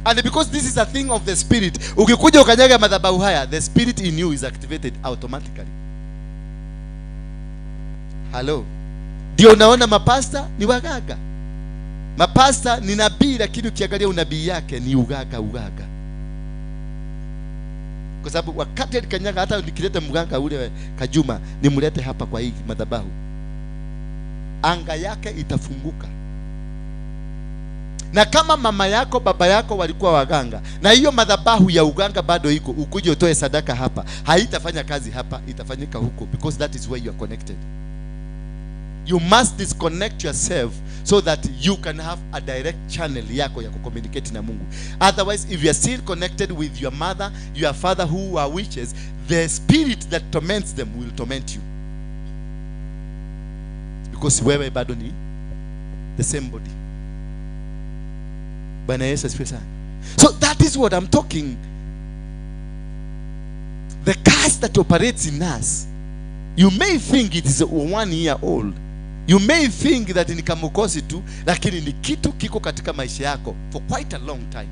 And because this is a thing of the spirit, ukikuja ukanyaga madhabahu haya, the spirit in you is activated automatically. Hello. Ndio unaona mapasta ni wagaga. Mapasta ni nabii, lakini ukiangalia unabii yake ni ugaga ugaga. Kwa sababu wakati alikanyaga, hata nikileta mganga ule Kajuma nimlete hapa kwa hii madhabahu, anga yake itafunguka. Na kama mama yako baba yako walikuwa waganga, na hiyo madhabahu ya uganga bado iko, ukuje utoe sadaka hapa, haitafanya kazi hapa, itafanyika huko, because that is where you are connected. You must disconnect yourself so that you can have a direct channel yako ya kucommunicate na Mungu. Otherwise, if you are still connected with your mother, your father who are witches, the spirit that torments them will torment you. Because wewe bado ni the same body. Bwana Yesu asifiwe sana. So that is what I'm talking. The curse that operates in us, you may think it is 1 year old. You may think that ni kamukosi tu, lakini ni kitu kiko katika maisha yako for quite a long time.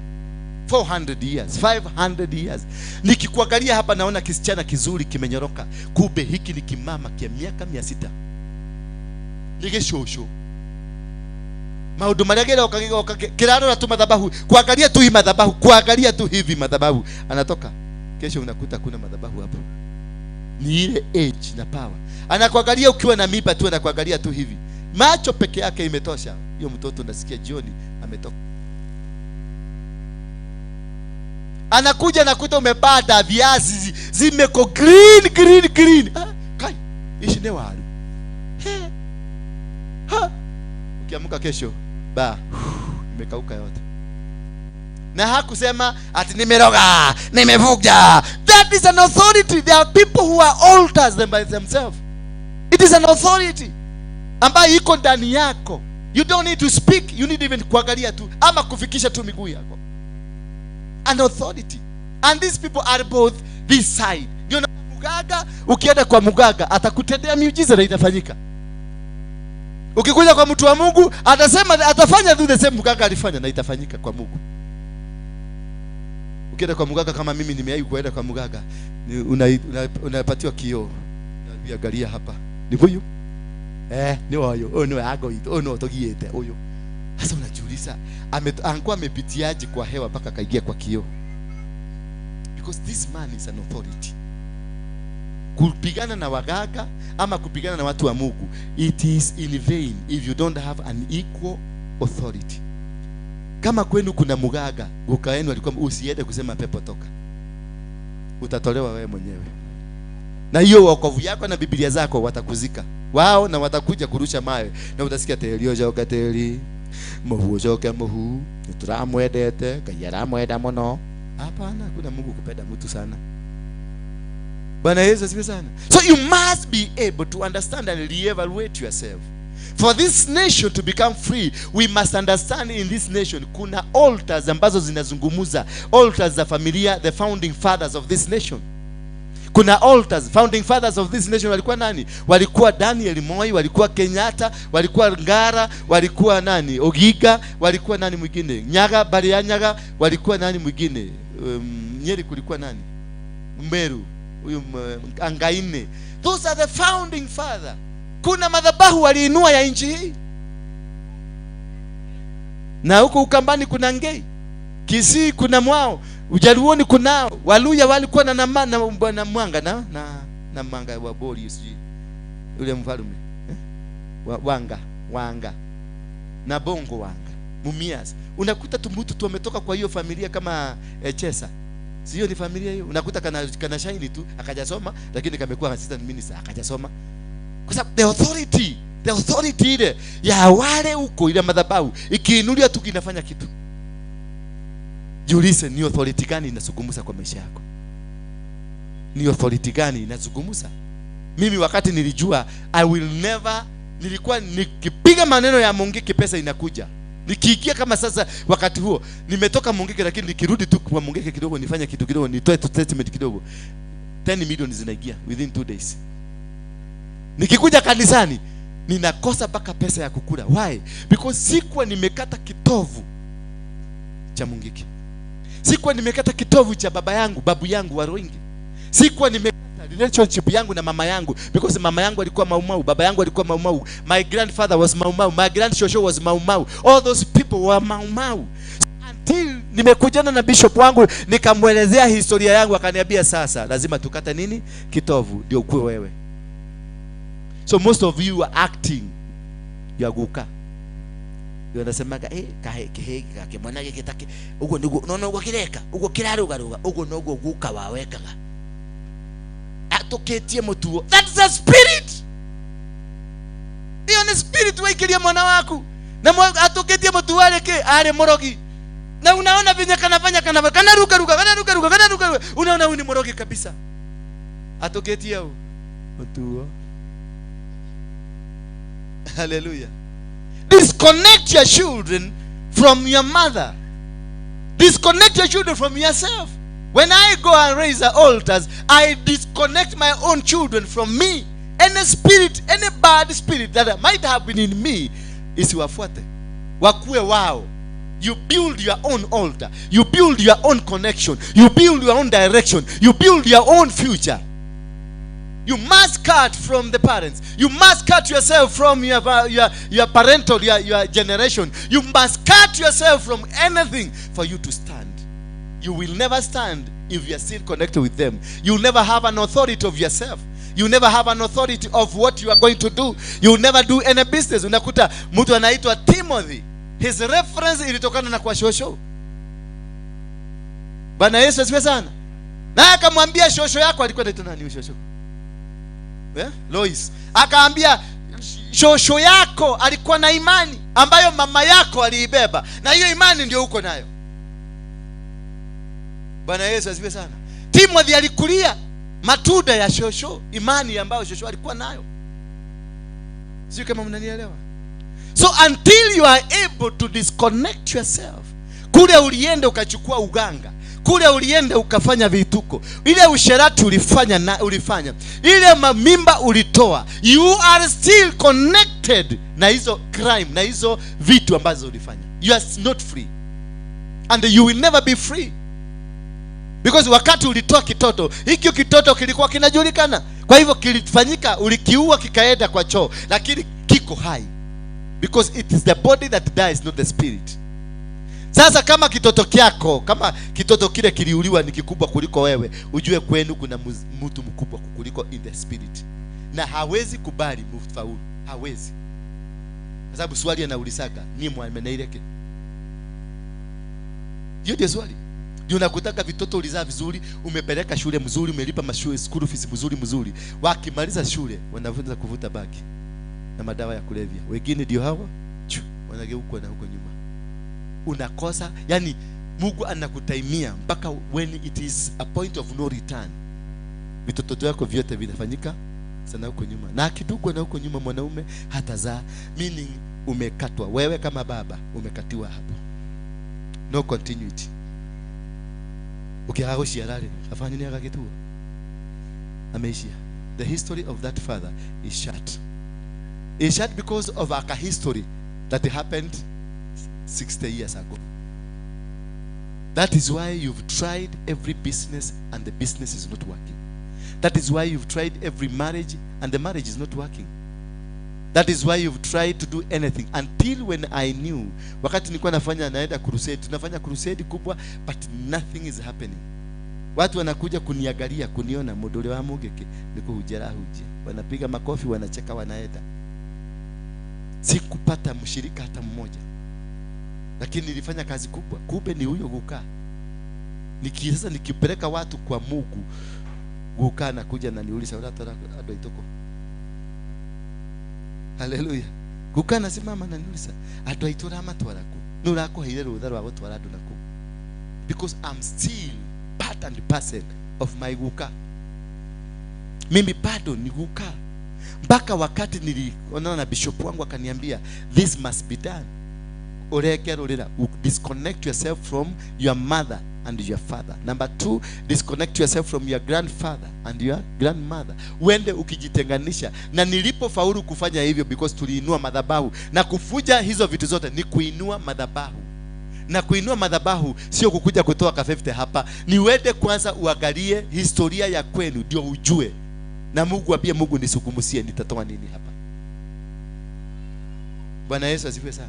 400 years, 500 years. Nikikuangalia hapa naona kisichana kizuri kimenyoroka. Kumbe hiki ni kimama kia miaka 600. Nigeshosho. Maundu maria giroka gigoka kirarora tu madhabahu, kuangalia tu hii madhabahu, kuangalia tu hivi madhabahu. Anatoka. Kesho unakuta kuna madhabahu hapo. Ni ile age na power. Anakuangalia ukiwa na mimba tu, anakuangalia tu hivi. Macho peke yake imetosha. Hiyo mtoto unasikia jioni ametoka. Anakuja nakuta umepata viazi zimeko green green green. Ah, kai, ishi ne waru. He. Ha. Ukiamka kesho, ba, imekauka yote. Na hakusema ati nimeroga, nimevuja. That is an authority. There are people who are altars them by themselves. It is an authority ambayo iko ndani yako. You don't need to speak, you need even kuangalia tu ama kufikisha tu miguu yako. An authority. And these people are both this side. Ndio na mganga, ukienda kwa mganga atakutendea miujiza na itafanyika. Ukikuja kwa mtu wa Mungu atasema atafanya tu the same mganga alifanya na itafanyika kwa Mungu. Ukienda kwa mganga, kama mimi nimewahi kuenda kwa mganga, unapatiwa kioo. Unaangalia hapa. Ni huyu? Ni huyu. Oh no, ago itu. Oh no, togiete huyu. Sasa unajiuliza, angekuwa amepitiaje kwa hewa mpaka kaingia kwa kioo? Because this man is an authority. Kupigana na waganga ama kupigana na watu wa Mungu, it is in vain if you don't have an equal authority. Kama kwenu kuna mganga, guka wenu alikuwa usiende kusema pepo toka. Utatolewa wewe mwenyewe. Na hiyo wokovu yako na Biblia zako watakuzika. Wao na watakuja kurusha mawe na utasikia telio joka teli. Muhu joka muhu, nituramwendete, Ngai aramwenda muno. Hapana, kuna Mungu kupenda mtu sana. Bwana Yesu asifiwe sana. So you must be able to understand and reevaluate yourself. For this nation to become free, we must understand in this nation kuna altars ambazo zinazungumuza, altars za familia, the founding fathers of this nation. Kuna altars, founding fathers of this nation walikuwa nani? Walikuwa Daniel Moi, walikuwa Kenyatta, walikuwa Ngara, walikuwa nani? Ogiga, walikuwa nani mwingine? Nyaga, Baria Nyaga, walikuwa nani mwingine? Nyeri kulikuwa nani? Mberu, huyu Angaine. Those are the founding father. Kuna madhabahu waliinua ya nchi hii. Na huko Ukambani kuna Ngei, Kisii kuna Mwao, Ujaluoni kunao, Waluya walikuwa na na Mwanga na Mwanga wa Bori sijui. Yule mfalme, Wanga, Wanga. Na Bongo Wanga, Mumias. Unakuta tumbutu tu ametoka kwa hiyo familia kama Chesa. Sio ni familia hiyo. Unakuta kana shine tu, akajasoma lakini kamekuwa assistant minister, akajasoma. Kwa sababu the authority ile ya wale huko ile madhabahu ikiinulia tu kinafanya kitu. Jiulize, ni authority gani inazungumza kwa maisha yako? Ni authority gani inazungumza? Mimi wakati nilijua I will never, nilikuwa nikipiga maneno ya Mungiki pesa inakuja. Nikiingia kama sasa wakati huo nimetoka Mungiki, lakini nikirudi tu kwa Mungiki kidogo nifanye kitu kidogo, nitoe tu statement kidogo, 10 million zinaingia within 2 days. Nikikuja kanisani ninakosa mpaka pesa ya kukula. Why? Because sikuwa nimekata kitovu cha Mungiki. Sikuwa nimekata kitovu cha baba yangu, babu yangu wa Roingi. Sikuwa nimekata relationship yangu na mama yangu, because mama yangu alikuwa Maumau, baba yangu alikuwa Maumau, my grandfather was Maumau, my grandshosho was Maumau. All those people were Maumau. Until nimekujana na bishop wangu nikamwelezea historia yangu, akaniambia sasa lazima tukate nini? Kitovu ndio ukue wewe. So most of you are acting ya guka. Ndio anasemaga kahe kihe gake mwana gike take uguo niguo no uguo kireka uguo kirarugaruga uguo noguo guka wawekaga atukitie mutuo. That's a spirit. Hiyo ni spirit waikiria mwana waku na atukitie mutuo areke are morogi. Na unaona venye kanafanya kana ruka ruka kana ruka ruka kana ruka ruka, unaona huyu ni morogi kabisa. Atukitie mutuo. Hallelujah. Disconnect your children from your mother. Disconnect your children from yourself. When I go and raise the altars, I disconnect my own children from me. Any spirit, any bad spirit that might have been in me, isiwafuate. Wakue wao. You build your own altar. You build your own connection. You build your own direction. You build your own future. You must cut from the parents. You must cut yourself from your parental, your generation. You must cut yourself from anything for you to stand. You will never stand if you are still connected with them. You will never have an authority of yourself. You never have an authority of what you are going to do. You will never do any business. Unakuta mtu anaitwa Timothy. His reference ilitokana na kwa shosho. Bwana Yesu asifiwe sana. Na akamwambia shosho yako alikuwa anaitwa nani shosho? Yeah? Lois. Akaambia shosho yako alikuwa na imani ambayo mama yako aliibeba, na hiyo imani ndio uko nayo. Bwana Yesu asifiwe sana. Timothy alikulia matunda ya shosho, imani ambayo shosho alikuwa nayo. Sio kama mnanielewa? So until you are able to disconnect yourself, kule ulienda ukachukua uganga, kule ulienda ukafanya vituko, ile usherati ulifanya, ile mimba ulitoa, you are still connected na hizo crime, na hizo vitu ambazo ulifanya. You are not free. And you will never be free. Because wakati ulitoa kitoto, hiki kitoto kilikuwa kinajulikana. Kwa hivyo kilifanyika, ulikiua kikaenda kwa choo, lakini kiko hai. Because it is the body that dies, not the spirit. Sasa kama kitoto kyako, kama kitoto kile kiliuliwa ni kikubwa kuliko wewe, ujue kwenu kuna mtu mkubwa kukuliko in the spirit. Na hawezi kubali mfaulu, hawezi. Kwa sababu swali anaulizaga, ni mwameneireke. Hiyo ndio swali. Ndio unakutaka vitoto ulizaa vizuri, umepeleka shule mzuri, umelipa mashule school fees mzuri mzuri. Wakimaliza shule wanaanza kuvuta baki na madawa ya kulevya. Wengine ndio hawa wanageuka na huko nyuma. Unakosa, yani Mungu anakutaimia mpaka when it is a point of no return. Vitoto vyako vyote vinafanyika sana huko nyuma. Na akidugwa na huko nyuma mwanaume hatazaa, meaning umekatwa. Wewe kama baba umekatiwa hapo. No continuity. Ukihagoshi alale, afanye nini akakitua? Ameishia. The history of that father is shut. It's shut because of a history that happened 60 years ago. That is why you've tried every business and the business is not working. That is why you've tried every marriage and the marriage is not working. That is why you've tried to do anything. Until when I knew, wakati nilikuwa nafanya naenda crusade, tunafanya crusade kubwa, but nothing is happening. Watu wanakuja kuniangalia, kuniona modole wa mugeke, niko hujera huje. Wanapiga makofi, wanacheka, wanaenda. Sikupata mshirika hata mmoja. Lakini nilifanya kazi kubwa. Kumbe ni huyo guka. Sasa nikipeleka watu kwa Mungu, guka anakuja na niuliza ado itoko. Haleluya. Guka anasimama na niuliza, ado itora amatwara ku. Nurako heire rutha rwa gutwara andu naku. Because I'm still part and parcel of my guka. Mimi bado ni guka. Mpaka wakati nilionana na bishop wangu akaniambia this must be done. Disconnect yourself from your mother and your father. Number 2, disconnect yourself from your grandfather and your grandmother. Uende ukijitenganisha. Na nilipofaulu kufanya hivyo, because tuliinua madhabahu. Na kufuja hizo vitu zote ni kuinua madhabahu. Na kuinua madhabahu sio kukuja kutoa kafefte hapa. Ni uende kwanza uangalie historia ya kwenu ndio ujue. Na Mungu apia Mungu nisukumusie nitatoa nini hapa. Bwana Yesu asifiwe sana.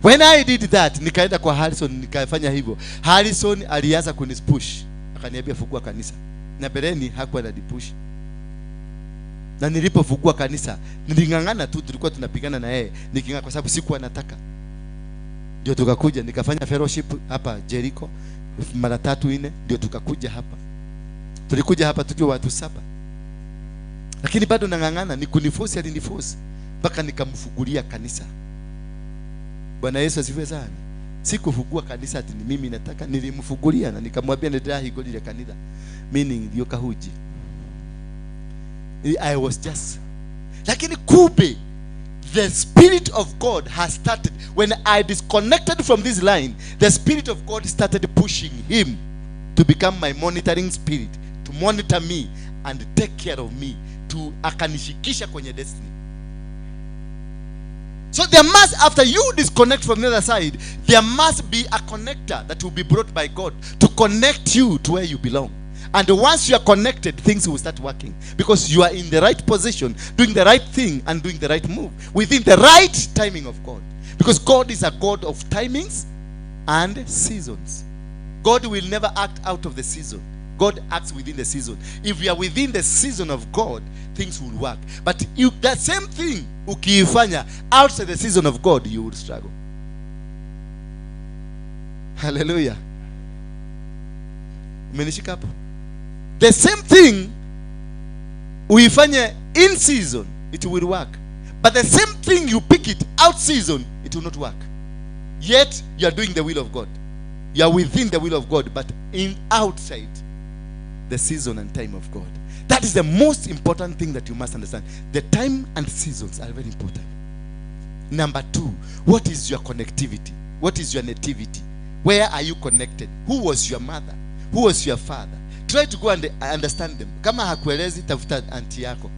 When I did that, nikaenda kwa Harrison nikafanya hivyo. Harrison alianza kunipush, akaniambia fungua kanisa. Na beleni hakuwa ananipush. Na nilipofungua kanisa, niling'ang'ana tu, tulikuwa tunapigana na yeye, niking'ang'ana kwa sababu sikuwa nataka. Ndio tukakuja nikafanya fellowship hapa Jericho mara 3 4, ndio tukakuja hapa. Tulikuja hapa tukiwa watu 7. Lakini bado nang'ang'ana, ni kuniforce, aliniforce mpaka nikamfungulia kanisa. Bwana Yesu asifiwe sana. Sikufungua kanisa ati ni mimi nataka, nilimfungulia na nikamwambia ndirahingũrire kanitha, meaning ndio kahuji. I was just, lakini kumbe the Spirit of God has started. When I disconnected from this line, the Spirit of God started pushing him to become my monitoring spirit, to monitor me and take care of me, to akanishikisha kwenye destiny. So there must, after you disconnect from the other side, there must be a connector that will be brought by God to connect you to where you belong. And once you are connected, things will start working. Because you are in the right position, doing the right thing and doing the right move within the right timing of God. Because God is a God of timings and seasons. God will never act out of the season. God acts within the season. If you are within the season of God, things will work. But if that same thing ukiifanya outside the season of God, you will struggle. Hallelujah. Umenishika hapo? The same thing uifanye in season, it will work. But the same thing you pick it out season, it will not work. Yet you are doing the will of God. You are within the will of God, but in outside the season and time of God. That is the most important thing that you must understand. The time and seasons are very important. Number 2, what is your connectivity? What is your nativity? Where are you connected? Who was your mother? Who was your father? Try to go and understand them. Kama hakuelezi, tafuta auntie yako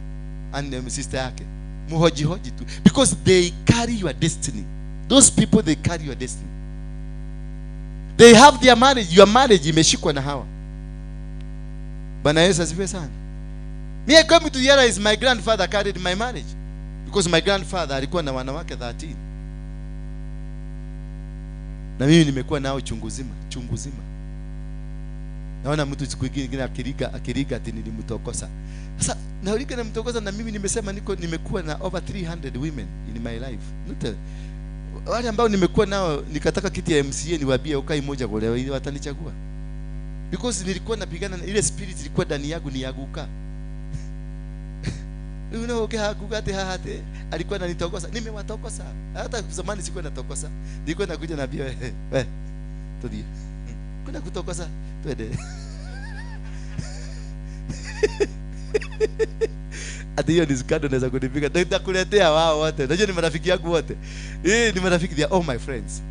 and sister yake. Muhoji hoji tu. Because they carry your destiny. Those people, they carry your destiny. They have their marriage. Your marriage imeshikwa na hawa. Bwana Yesu asifiwe sana. Me, I came to realize my grandfather carried my marriage. Because my grandfather alikuwa na wanawake 13. Na mimi nimekuwa nao chungu zima, chungu zima. Naona mtu siku nyingine akiriga ati nilimtokosa. Sasa naulika namtokosa na mimi nimesema nimekuwa na over 300 women in my life. Not wale ambao nimekuwa nao nikataka kiti ya MCA niwaambie ukai moja kwa leo ili watanichagua. Because nilikuwa napigana na ile spirit ilikuwa ndani yangu ni yaguka. You know, okay, hakugate hahate alikuwa ananitokosa. Nimewatokosa. Hata zamani sikuwa natokosa. Nilikuwa nakuja na bia wewe. Tudie. Kuna kutokosa twende. Ati hiyo ni skando naweza kunipiga. Nitakuletea wao wote. Unajua ni marafiki yangu wote. Ni marafiki, they are all my friends.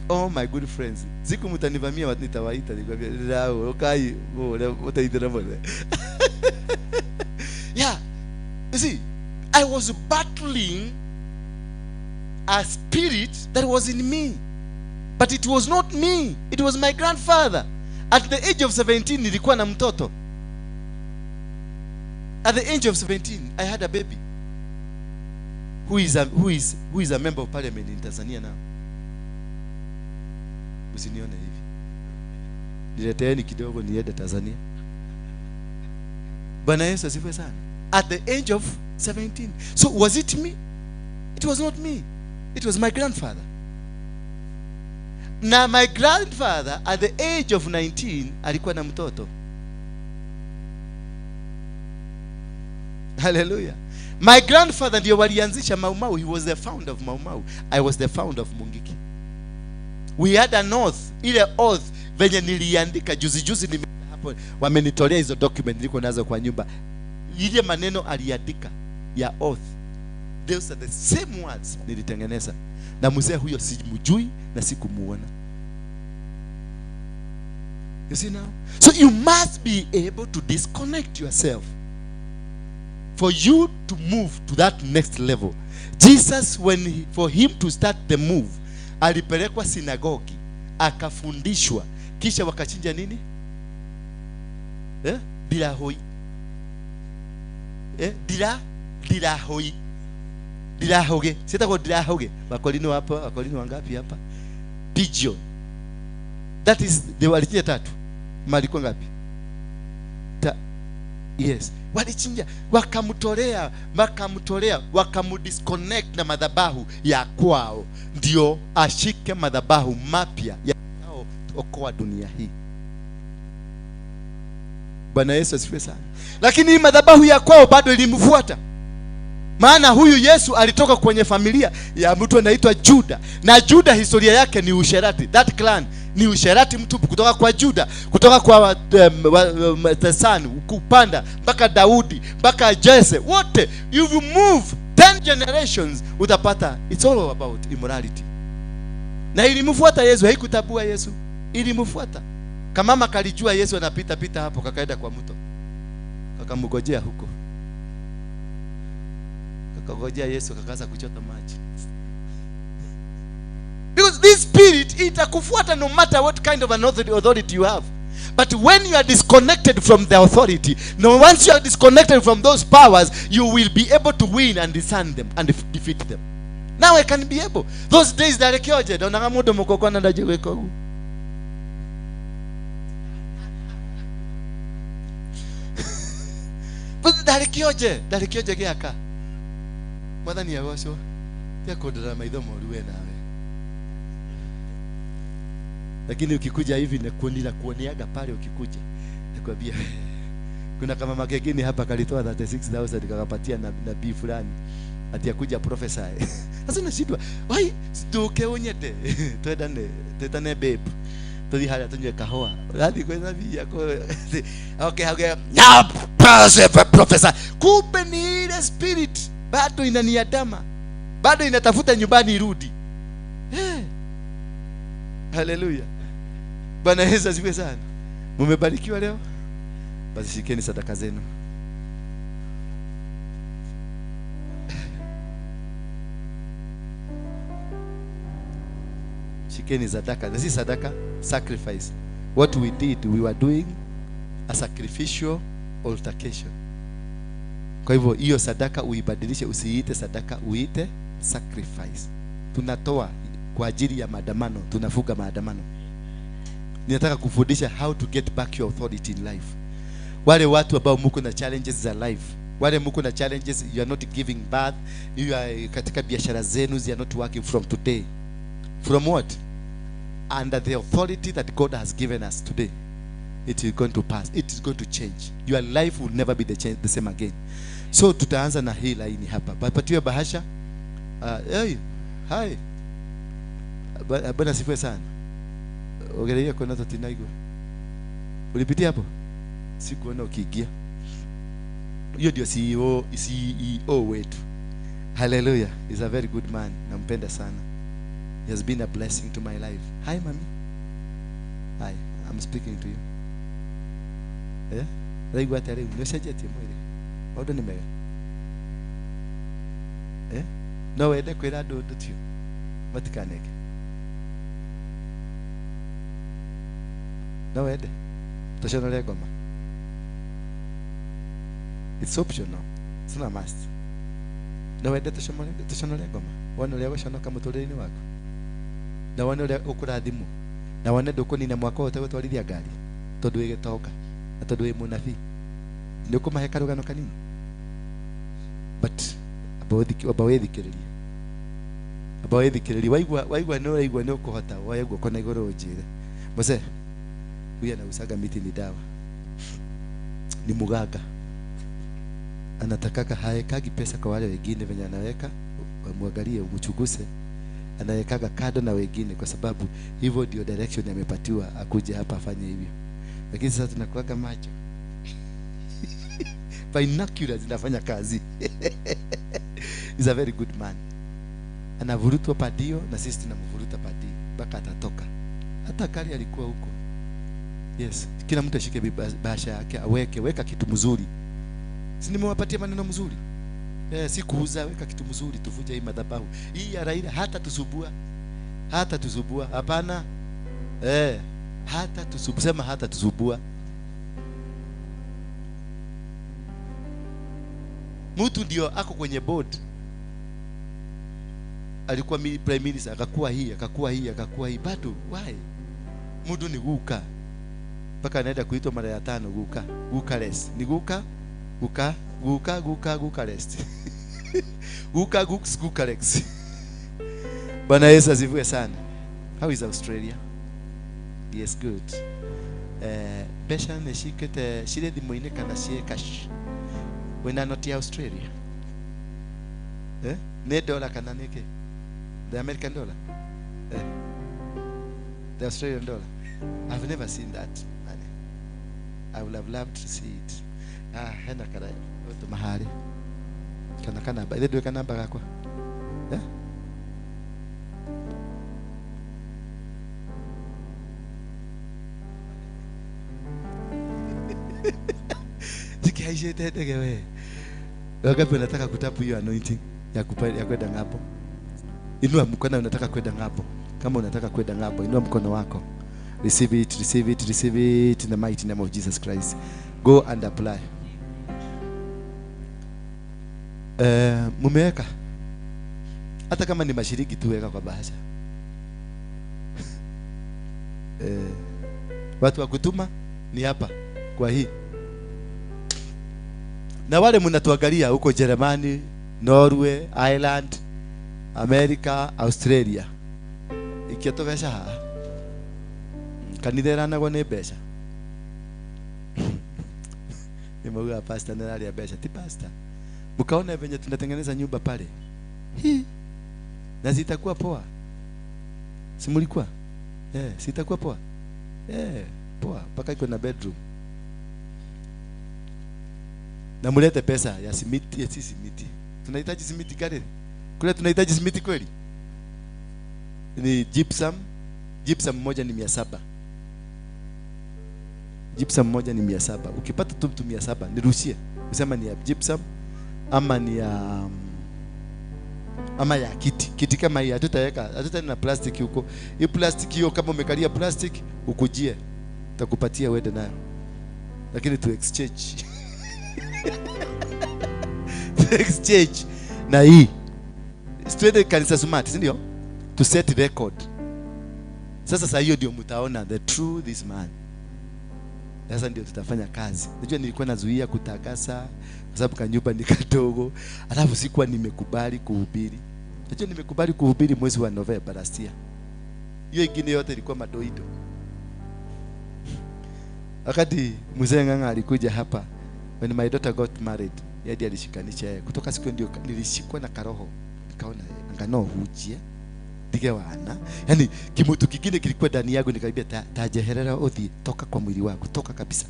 All my good friends. Siku mtanivamia watu nitawaita nikwambia lao okay wote itera mbona. Yeah. You see, I was battling a spirit that was in me. But it was not me. It was my grandfather. At the age of 17 nilikuwa na mtoto. At the age of 17 I had a baby who is a member of parliament in Tanzania now. Usinione hivi. Nileteeni kidogo niende Tanzania. Bwana Yesu asifiwe sana. At the age of 17. So was it me? It was not me. It was my grandfather. Now my grandfather at the age of 19 alikuwa na mtoto. Hallelujah. My grandfather ndiyo walianzisha Mau Mau. He was the founder of Mau Mau. I was the founder of Mungiki. We had an oath. Ile oath venye niliandika juzi juzi nime hapo wamenitolea hizo document niko nazo kwa nyumba. Ile maneno aliandika ya oath. Those are the same words nilitengeneza. Na mzee huyo simjui na sikumuona. You see now? So you must be able to disconnect yourself for you to move to that next level. Jesus, for him to start the move, alipelekwa sinagogi, akafundishwa, kisha wakachinja nini? Dirahoi. Dirahoi. Ndirahuge. Ciĩtagwo ndirahuge. Wakorino hapa, Wakorino wangapi hapa? Pigeon. That is the walichinja tatu. Malikuwa ngapi? Yes. Walichinja, wakamtolea, wakamdisconnect na madhabahu ya kwao, ndio ashike madhabahu mapya yatakayo dunia hii. Bwana Yesu asifiwe sana. Lakini hii madhabahu ya kwao bado ilimfuata. Maana huyu Yesu alitoka kwenye familia ya mtu anaitwa Juda. Na Juda historia yake ni usherati. That clan ni usherati mtupu, kutoka kwa Juda, kutoka kwa Tesani, kupanda mpaka Daudi, mpaka Jesse, wote. If you move 10 generations utapata it's all about immorality. Na ilimfuata Yesu, haikutabua Yesu, ilimfuata. Kamama kalijua Yesu anapita pita hapo, kakaenda kwa mto, kakamgojea huko. Kakagojea Yesu, kakaanza kuchota maji. Because this spirit itakufuata no matter what kind of an authority you have. But when you are disconnected from the authority, no, once you are disconnected from those powers, you will be able to win and discern them and defeat them. Now I can be able. Those days ndarekioje, ndonaga mundu mukokwana ndajigwika uguo. But ndarekioje giaka. Mwathani agocwo. Tia kundora maitho moru we nawe. Lakini ukikuja hivi na kuoniaga pale ukikuja, nakwambia kuna kama makegeni hapa kalitoa 36,000 kakapatia na nabii fulani ati akuja prophesy. Sasa unashindwa, wai nduke unyende twendane, twetane babe. Tuthi haria tunywe kahoa. Urathi kwa nabii yako. Okay, okay. Now prophesy. Kumbe ni ile spirit bado inaniandama. Bado inatafuta nyumbani irudi. Hallelujah. Bwana Yesu asifiwe sana. Mmebarikiwa leo? Basi shikeni sadaka zenu. Shikeni sadaka. This is sadaka, sacrifice. What we did, we were doing a sacrificial altercation. Kwa hivyo hiyo sadaka uibadilishe, usiite sadaka, uite sacrifice. Tunatoa kwa ajili ya maandamano, tunafuga maandamano. Ninataka kufundisha how to get back your authority in life. Wale watu ambao mko na challenges za life, wale mko na challenges, you are not giving birth, you are katika biashara zenu, you are not working from today. From what? Under the authority that God has given us today. It is going to pass. It is going to change. Your life will never be the same again. So tutaanza na hii laini hapa. Patiwe bahasha. Hey, hi. Bwana sifiwe sana. Ongelea kwa nata tinaigwa. Ulipitia hapo? Sikuona ukiingia. Hiyo ndio CEO wetu. Hallelujah. He's a very good man. Nampenda sana. He has been a blessing to my life. Hi, mami. Hi, I'm speaking to you. Eh? Raigwa atari nĩũcenjetie mwĩrĩ. Maũndũ nĩ mega. Eh? No wende kwĩra andũ ũndũ tio. Matikaneke. No wende. Tũconore ngoma. It's optional. It's not a must. No wende tũconore ngoma. Wone ũrĩa gũconoka mũtũrĩre-inĩ waku. Na wone ũrĩa ũkũrathimwo. Na wone ndũkũnina mwaka ũyũ ũtegũtwarithia ngari. Tondũ wĩ gĩtonga. Na tondũ wĩ mũnabii. Nĩ ũkũmahe karũgano kanini. But amba wĩthikĩrĩrie. Amba wĩthikĩrĩrie. Waigua nĩ ũraigua nĩ ũkũhota. Woe guoko na igũrũ ũnjĩre. Mose, huyu anauzaga miti ni dawa. Ni muganga. Anatakaka haekagi pesa kwa wale wengine venye anaweka, muangalie umchuguse. Anawekaga kado na wengine kwa sababu hivyo ndio direction amepatiwa akuje hapa afanye hivyo. Lakini sasa tunakuaga macho. Binoculars zinafanya kazi. He's a very good man. Anavurutwa padio na sisi tunamvuruta padio mpaka atatoka. Hata kali alikuwa huko. Yes, kila mtu ashike bahasha yake, aweke, weka kitu mzuri. Si nimewapatia maneno mzuri? Si kuuza, weka kitu mzuri, tuvuje hii madhabahu. Hii ya Raila hata tusubua. Hata tusubua, hapana. Hata tusubua, sema hata tusubua. Mtu ndio ako kwenye board. Alikuwa prime minister, akakuwa hii, akakuwa hii, akakuwa hii. Bado why? Mtu ni guka. Mpaka anaenda kuitwa mara ya 5 guka. Guka less. Ni guka, guka, guka, guka, guka less. Guka guks guka lex. Bwana Yesu asifiwe sana. How is Australia? Yes, good. Mbeca nĩ cikĩte cirĩ thimũ-inĩ kana ciĩ cash? Wĩna noti ya Australia? Eh? Nĩ dola kana nĩ kĩ? The American dollar? Eh. The Australian dollar. I've never seen that money. I would have loved to see it. Ah, hena kara mahali. Kana kanamba. Ile ndio kanamba gakwa. Eh? Zikihaishete ndege wewe. Wangapi wanataka kutapu hiyo anointing ya kwenda ng'ambo? Inua mkono unataka kwenda ng'ambo. Kama unataka kwenda ng'ambo, inua mkono wako. Receive it, receive it, receive it in the mighty name of Jesus Christ. Go and apply. Mumeweka. Hata kama ni mashiriki tu weka kwa bahasha. Watu wa kutuma ni hapa kwa hii. Na wale mnatuangalia huko Germany, Norway, Ireland, America, Australia. Ikiato mbeca haha. Kanitha ĩranagwo nĩ mbeca. Ni mauga pastor nĩ araria mbeca, ti pastor. Mkaona venye tunatengeneza nyumba pale. Hii. Na zitakuwa poa. Si mlikuwa? Sitakuwa poa. Poa, mpaka iko na bedroom. Na mulete pesa ya simiti, ya si simiti. Tunahitaji simiti gari. Kule tunahitaji simiti kweli? Ni gypsum. Gypsum moja ni 700. Gypsum moja ni 700. Ukipata tu mtu 700, nirushie. Usema ni ya gypsum ama ni ya ama ya kiti. Kiti kama hii hatutaweka, hatutaenda na plastic huko. Hii plastic hiyo kama umekalia plastic ukujie. Nitakupatia uende nayo. Lakini tu exchange. To exchange na hii. Straight kanisa smart, si ndio? To set record. Sasa hiyo ndio mtaona the true this man. Sasa ndio tutafanya kazi. Unajua nilikuwa nazuia kutakasa kwa sababu kanyumba ni kadogo. Alafu sikuwa nimekubali kuhubiri. Unajua nimekubali kuhubiri mwezi wa November last year. Hiyo ingine yote ilikuwa madoido. Wakati mzee Ng'ang'a alikuja hapa, when my daughter got married, yeye alishikanisha yeye. Kutoka siku ndio nilishikwa na karoho. Nikaona angano hujia dige wana. Yaani kimutu kingine kilikuwa ndani yangu, nikaribia tajeherera uthi, toka kwa mwili wangu, toka kabisa.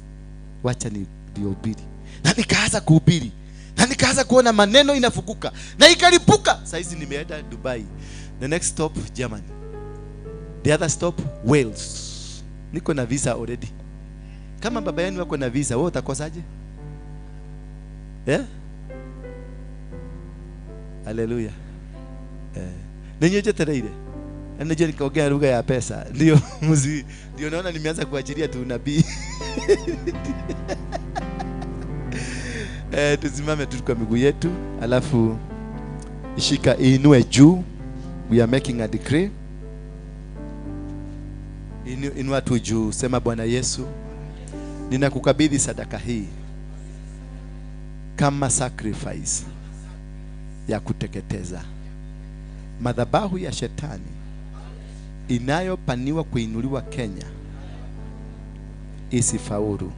Wacha ni nihubiri. Na nikaanza kuhubiri. Na nikaanza kuona maneno inafukuka. Na ikalipuka. Sasa hizi nimeenda Dubai. The next stop Germany. The other stop Wales. Niko na visa already. Kama baba yenu wako na visa, wewe utakosaje? Yeah? Hallelujah. Ninyi jetereire. Najua nikaongea lugha ya pesa. Ndio mzi, ndio naona nimeanza kuachilia tu unabii. Tusimame tu kwa miguu yetu, alafu ishika inue juu. We are making a decree. Inua tu juu, sema Bwana Yesu, ninakukabidhi sadaka hii kama sacrifice ya kuteketeza madhabahu ya shetani inayopaniwa kuinuliwa Kenya isifaulu.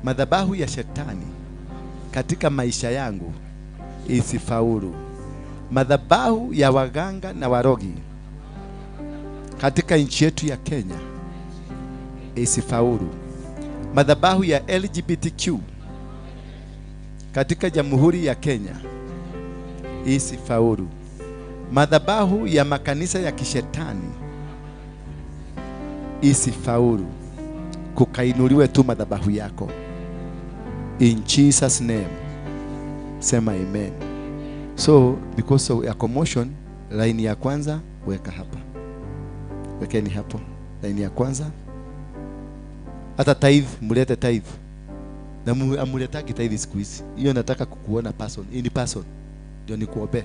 Madhabahu ya shetani katika maisha yangu isifaulu. Madhabahu ya waganga na warogi katika nchi yetu ya Kenya isifaulu. Madhabahu ya LGBTQ katika Jamhuri ya Kenya isifaulu. Madhabahu ya makanisa ya kishetani isifaulu. Kukainuliwe tu madhabahu yako. In Jesus name. Sema amen. So because of a commotion, line ya kwanza weka hapa. Wekeni hapo line ya kwanza. Hata tithe, mulete tithe. Na amuletaki tithe siku hizi. Hiyo nataka kukuona person, in person. Ndio nikuombe.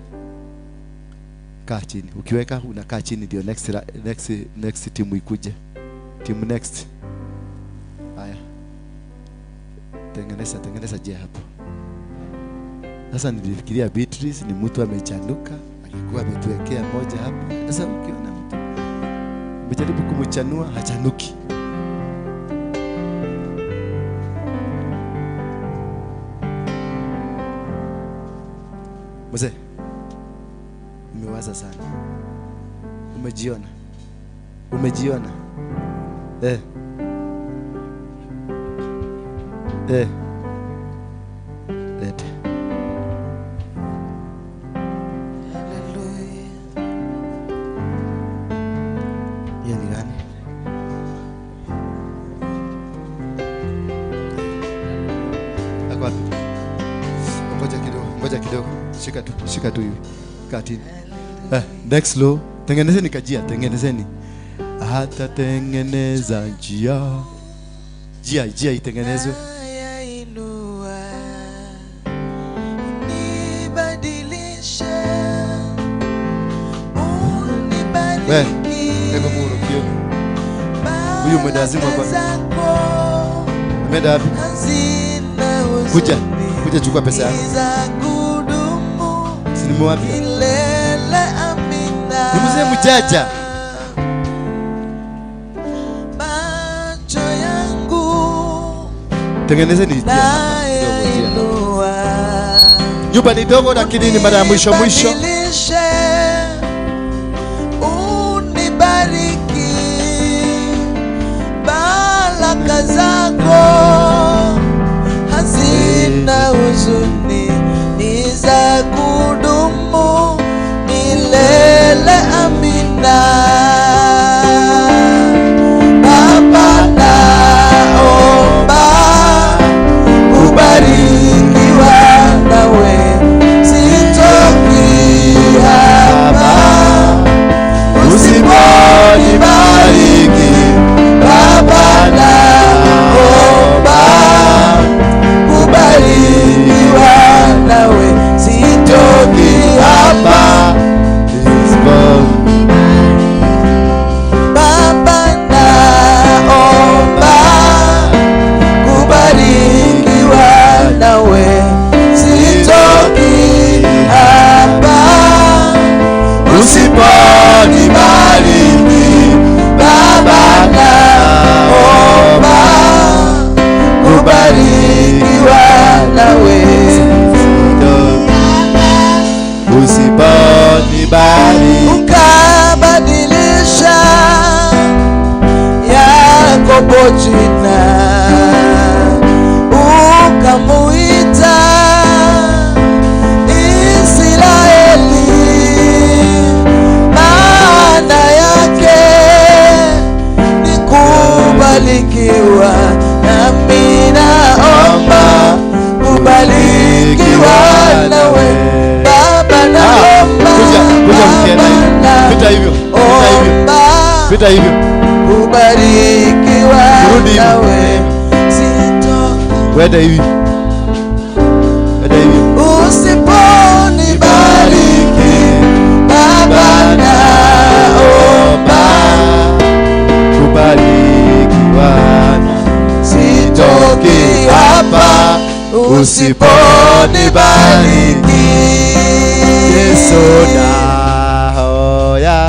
Kaa chini. Ukiweka unakaa chini ndio next timu ikuje. Timu next. Haya. Tengeneza njia hapo. Sasa nilifikiria Beatrice ni mtu amechanuka, alikuwa ametuwekea moja hapa. Sasa ukiona mtu umejaribu kumchanua, hachanuki. Mzee, umewaza sana. Umejiona. Umejiona. Lete. Hiyo ni gani? Ako wapi? Ngoja kidogo. Shika tu hivi. Kaa chini. Next law. Tengenezeni kajia, tengenezeni. Hata tengeneza njia. Njia itengenezwe. Wewe, hebu murukio. Huyu mwendazimu hapa. Ameenda wapi? Kuja chukua pesa yako. Si nimewambia. Ni mzee mjaja. Macho yangu Tengenezeni njia hapa kidogo, njia. Nyumba ni dogo lakini ni mara ya mwisho. Unibariki baraka zako hazina huzuni, ni za kudumu milele. Amina. Baba naomba kubarikiwa nawe, sitoki hapa usiponibariki. Baba naomba kubarikiwa nawe, sitoki hapa. Baba naomba kubarikiwa nawe, sitoki hapa usiponibariki. Baba naomba kubarikiwa nawe, Usiponibariki. Ukabadilisha Yakobo jina, ukamuita Israeli, maana yake ni kubarikiwa. Nami naomba kubarikiwa nawe. Baba naomba, Kuja mkienda hivi. Pita hivyo. Pita hivyo. Kubarikiwa nawe, sitoki. Wenda hivi. Usiponibariki Baba naomba kubarikiwa, sitoki hapa usiponibariki. Yesu nahoya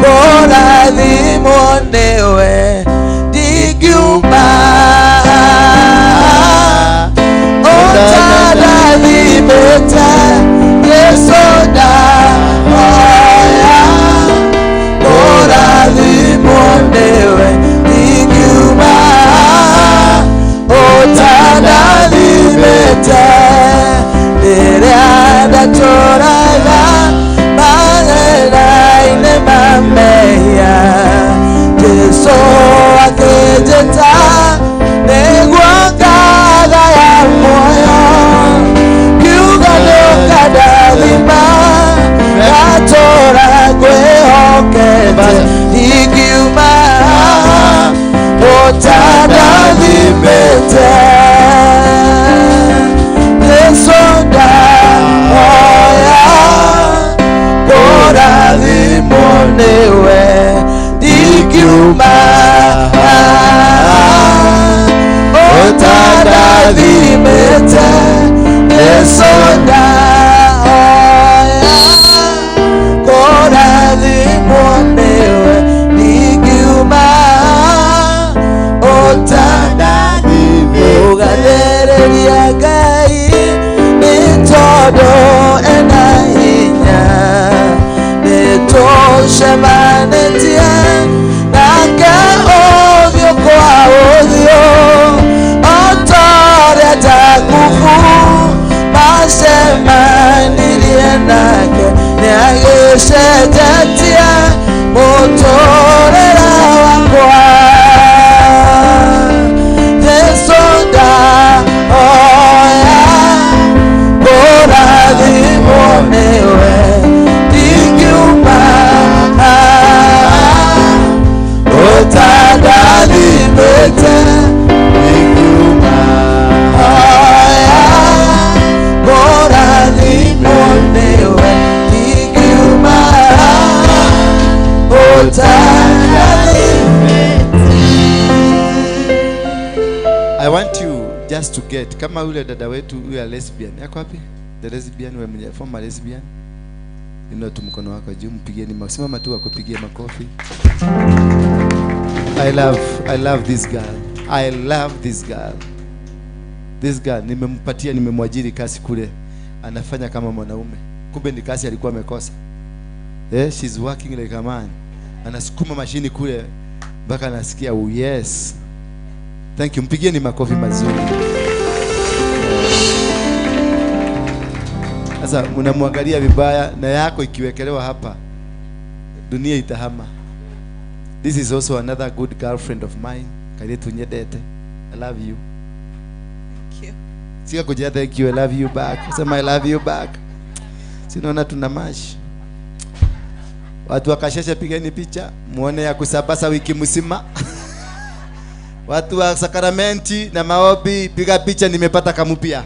Korathimonewe ndigiuma otarathimĩte. Yesu ndahoya korathimonewe ndigiuma otarathimĩte. Rĩrĩa ndatũraga mathĩna-inĩ ma mehia, Jesu akĩnjĩta nĩguo ngagaya muoyo. Kiuga nĩũkandathima ngatũra ngwĩhokete, ingiuma ũtandathimĩte. Yesu ndahoya Gĩcenjetie mũtũũrĩre wakwa. Jesũ ndahoya kũrathimwo nĩwe, ndingiuma ũtandathimĩte, Ndingiuma hoya kũrathimwo nĩwe, ndingiuma ũtandathimĩte. I want you just to get kama yule dada wetu huyu ya lesbian. Yako wapi? The lesbian, wewe mwenye former lesbian. Inua tu mkono wako juu, mpigieni makofi. Simama tu akupigie makofi. I love this girl. I love this girl. This girl nimempatia, nimemwajiri kazi kule. Anafanya kama mwanaume. Kumbe ni kazi alikuwa amekosa. She's working like a man. Anasukuma mashini kule mpaka anasikia oh yes. Thank you. Mpigieni makofi mazuri. Sasa mnamwangalia vibaya na yako ikiwekelewa hapa dunia itahama. This is also another good girlfriend of mine. Karibu nyendete. I love you. Thank you. Sika kujia thank you, I love you back. Sema I love you back. Sinaona tuna mashi. Watu wakasheshe pigeni picha muone ya kusabasa wiki mzima. Watu wa sakramenti na maombi piga picha, nimepata kamupia.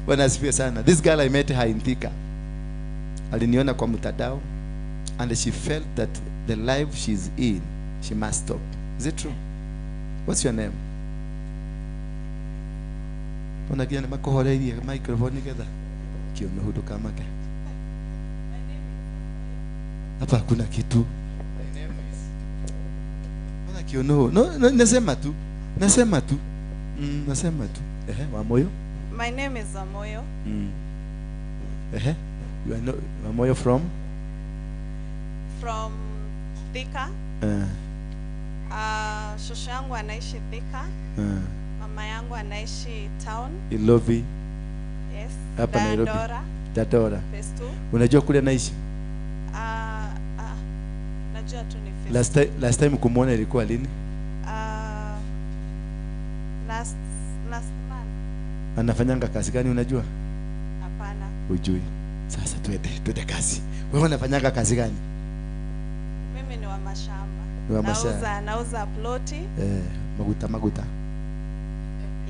Bwana asifiwe sana. This girl I met her in Thika. Aliniona kwa mtandao and she felt that the life she's in, she must stop. Is it true? What's your name? Unagia ni makohoreirie microphone getha kiono hudu kamake. Hapa hakuna kitu. My name is Ona kiono. No, no, nasema tu. Nasema tu. Nasema tu. Ehe, Wamoyo. My name is Wamoyo. Ehe. You are no, Wamoyo from? From Thika. Shosho yangu anaishi Thika. Mama yangu anaishi town. Ilovi. Yes. Hapa Nairobi. Dadora. Phase 2. Unajua kule anaishi? Najua tu ni phase 2. Last time kumuona ilikuwa lini? Last month. Anafanyanga kazi gani unajua? Hapana. Hujui. Sasa twende kazi. Wewe unafanyanga kazi gani? Mimi ni wa mashamba. Wa mashamba. Nauza ploti. Maguta.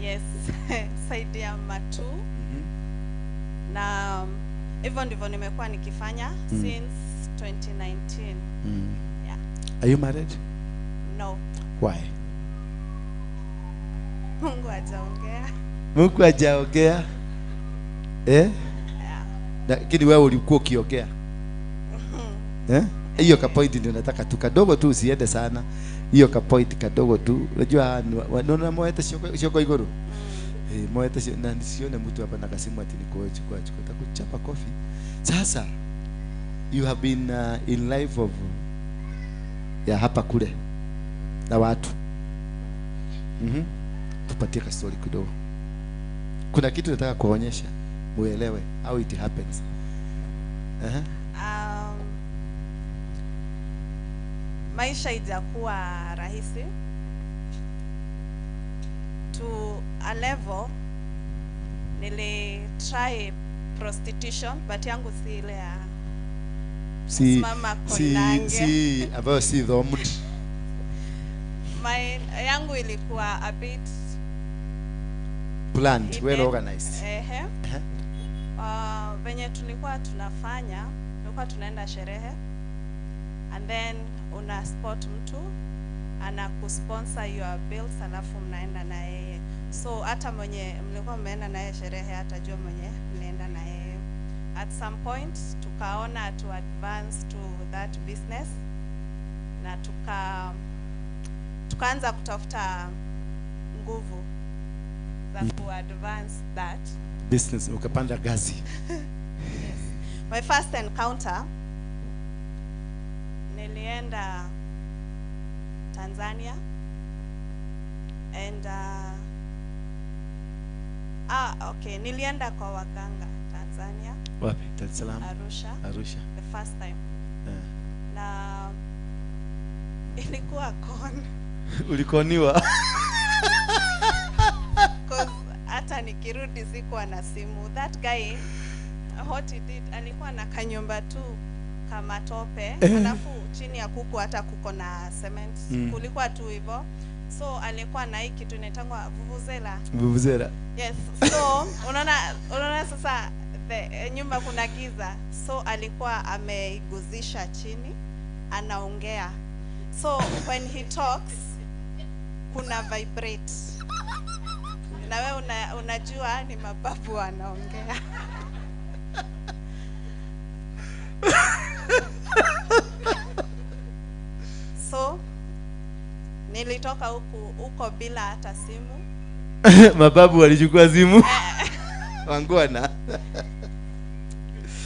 Yes. Saidia matu. Na hivyo ndivyo nimekuwa nikifanya since 2019. Yeah. Are you married? No. Why? Mungu hajaongea. Mungu hajaongea. Eh? Yeah. Lakini wewe ulikuwa ukiongea. Eh? Hiyo ka point ndio nataka tu kadogo tu, usiende sana. Hiyo ka point kadogo tu. Unajua unaona moete shoko iguru. Eh, moete na nisione mtu hapa na kasimu ati niko chukua takuchapa kofi. Sasa you have been in life of ya hapa kule na watu. Tupatie ka story kidogo. Kuna kitu nataka kuonyesha muelewe how it happens. Maisha haijakuwa rahisi. To a level nili try prostitution, but yangu si ile ya si ambayo si dhomut. My yangu ilikuwa a bit planned, well organized. Venye tulikuwa tunafanya, tulikuwa tunaenda sherehe and then una spot mtu anakusponsor your bills, alafu mnaenda na yeye. So hata mwenye mlikuwa mmeenda na yeye sherehe atajua mwenye mlienda na yeye. At some point tukaona to advance to that business na tukaanza kutafuta nguvu za ku advance that business, ukapanda gazi. Yes. My first encounter, nilienda Tanzania and okay, nilienda kwa waganga Tanzania. Wapi? Dar es Salaam. Arusha. Arusha. The first time. Na ilikuwa con. Ulikoniwa. Cause hata nikirudi sikuwa na simu. That guy, what he did, alikuwa na kanyumba tu kama tope, alafu chini ya kuku hata kuko na cement. Kulikuwa tu hivyo. So alikuwa na hii kitu inaitangwa vuvuzela. Vuvuzela. Yes. So unaona sasa the nyumba kuna giza. So alikuwa ameiguzisha chini, anaongea. So when he talks kuna vibrate. Na wewe unajua ni mababu anaongea. So nilitoka huko bila hata simu. Mababu walichukua simu. Wangwana.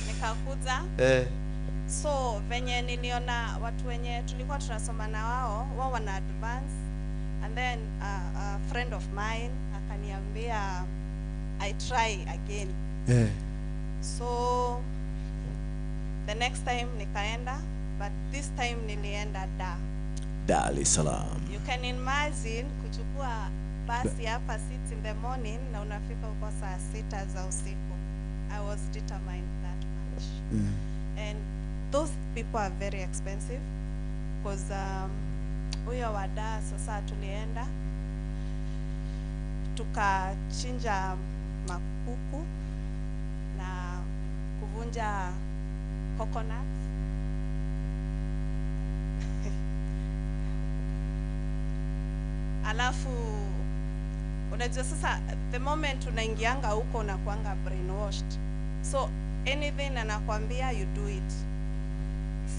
Nikakuja. So venye niliona watu wenye tulikuwa tunasoma na wao wana advance, and then a friend of mine akaniambia I try again. So the next time nikaenda, but this time nilienda Dar es Salaam. You can imagine kuchukua basi hapa 6 in the morning na unafika huko saa 6 za usiku. I was determined that much. And those people are very expensive because huyo wa Dar sasa tulienda tukachinja makuku na kuvunja coconut. Alafu unajua sasa the moment unaingianga huko unakuanga brainwashed. So anything anakuambia you do it.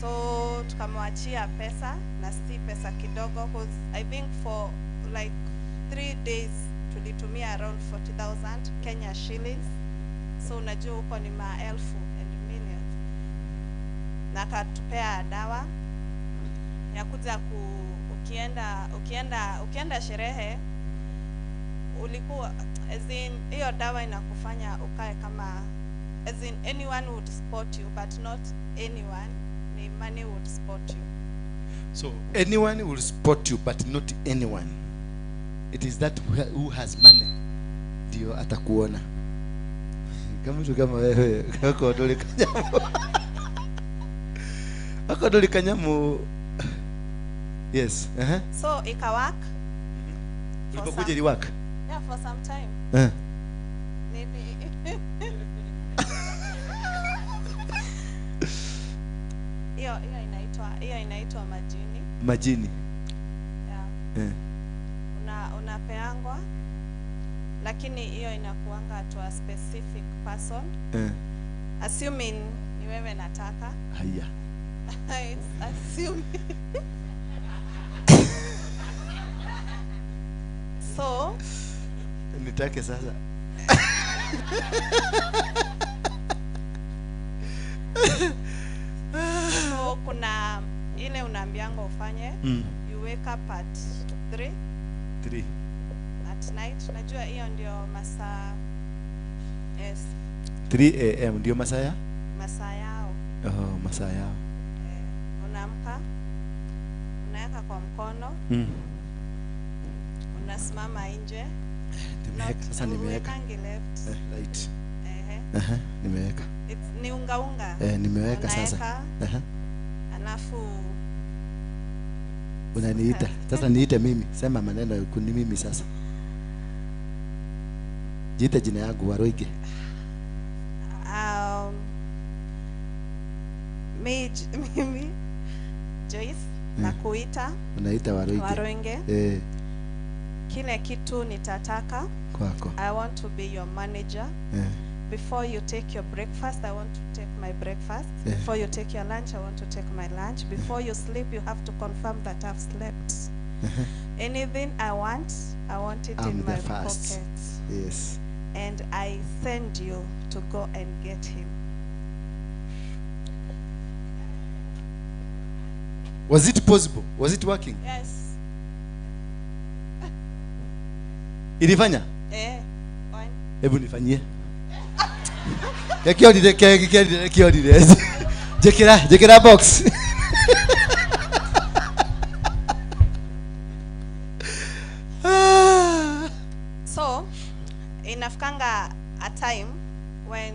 So tukamwachia pesa, na si pesa kidogo, because I think for like 3 days tulitumia around 40,000 Kenya shillings. So unajua huko ni maelfu and millions. Na akatupea dawa ya kuja ukienda sherehe, ulikuwa as in hiyo dawa inakufanya ukae kama as in anyone would spot you, but not anyone, ni money would spot you. So anyone will spot you, but not anyone. It is that who has money ndio atakuona. Kama mtu kama wewe kako dole kanyamu. Ako dole kanyamu. Yes. So ikawak. Ulipokuja iliwak? Yeah, for some time. Hiyo inaitwa majini. Majini. Yeah. Unapeangwa, lakini hiyo inakuanga to a specific person. Assuming ni wewe nataka. Haya. It's assuming. So nitake sasa. So kuna ile unaambianga ufanye. You wake up at 3 at night. Najua hiyo ndio masaa. Yes. 3 AM ndio masaa ya? Masaa yao. Oh, masaa yao. Unaamka, unaweka kwa mkono. Unasimama nje. Nimeweka sasa, nimeweka. Right. Nimeweka. It's ni unga unga. Nimeweka sasa. Alafu unaniita. Sasa niite mimi. Sema maneno kuni mimi sasa. Jiite jina yangu Waruinge. Mimi Joyce nakuita. Unaita Waruinge. Waruinge. Kile kitu nitataka kwako. I want to be your manager. Before you take your breakfast, I want to take my breakfast. Before you take your lunch, I want to take my lunch. Before you sleep, you have to confirm that I've slept. Anything I want it I'm in my pocket. Yes. And I send you to go and get him. Was it possible? Was it working? Yes. Ilifanya? Eh. Hebu nifanyie. Kĩorire keki, kĩorire, kĩorire. Njĩkĩra, njĩkĩra box. So inafikanga a time when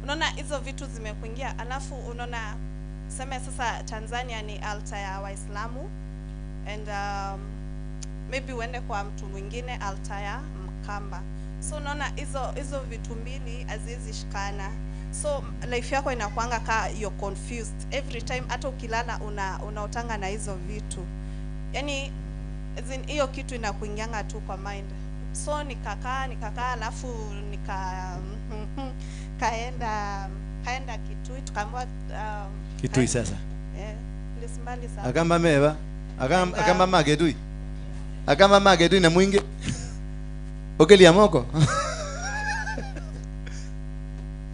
unaona hizo vitu zimekuingia, alafu unaona seme sasa Tanzania ni altar ya Waislamu and maybe uende kwa mtu mwingine altar ya Mkamba. So unaona hizo vitu mbili haziwezi shikana. So life yako inakuanga ka you're confused every time, hata ukilala unaotanga na hizo vitu. Yani as in, hiyo kitu inakuingianga tu kwa mind. So nikakaa alafu kaenda Kitui, tukaambiwa Kitui sasa. Place mbali sana. Akamba meva, akamba magetui. Akamba magetui na mwingi. Okelia moko.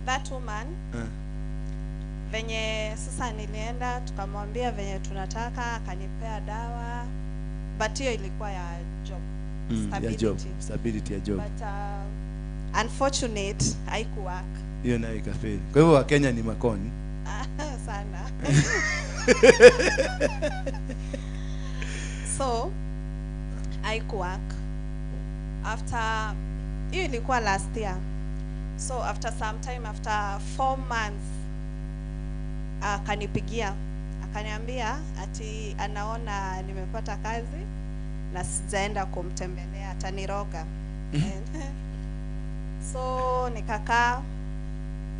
That woman venye sasa nilienda tukamwambia venye tunataka, akanipea dawa, but hiyo ilikuwa ya job. Ya job, stability ya job. But unfortunate haikuwork. Hiyo nayo ikafeli. Kwa hivyo Wakenya ni makoni sana. So haikuwork. After hiyo ilikuwa last year. So after some time, after 4 months, akanipigia akaniambia ati anaona nimepata kazi na sijaenda kumtembelea, ataniroga. So nikakaa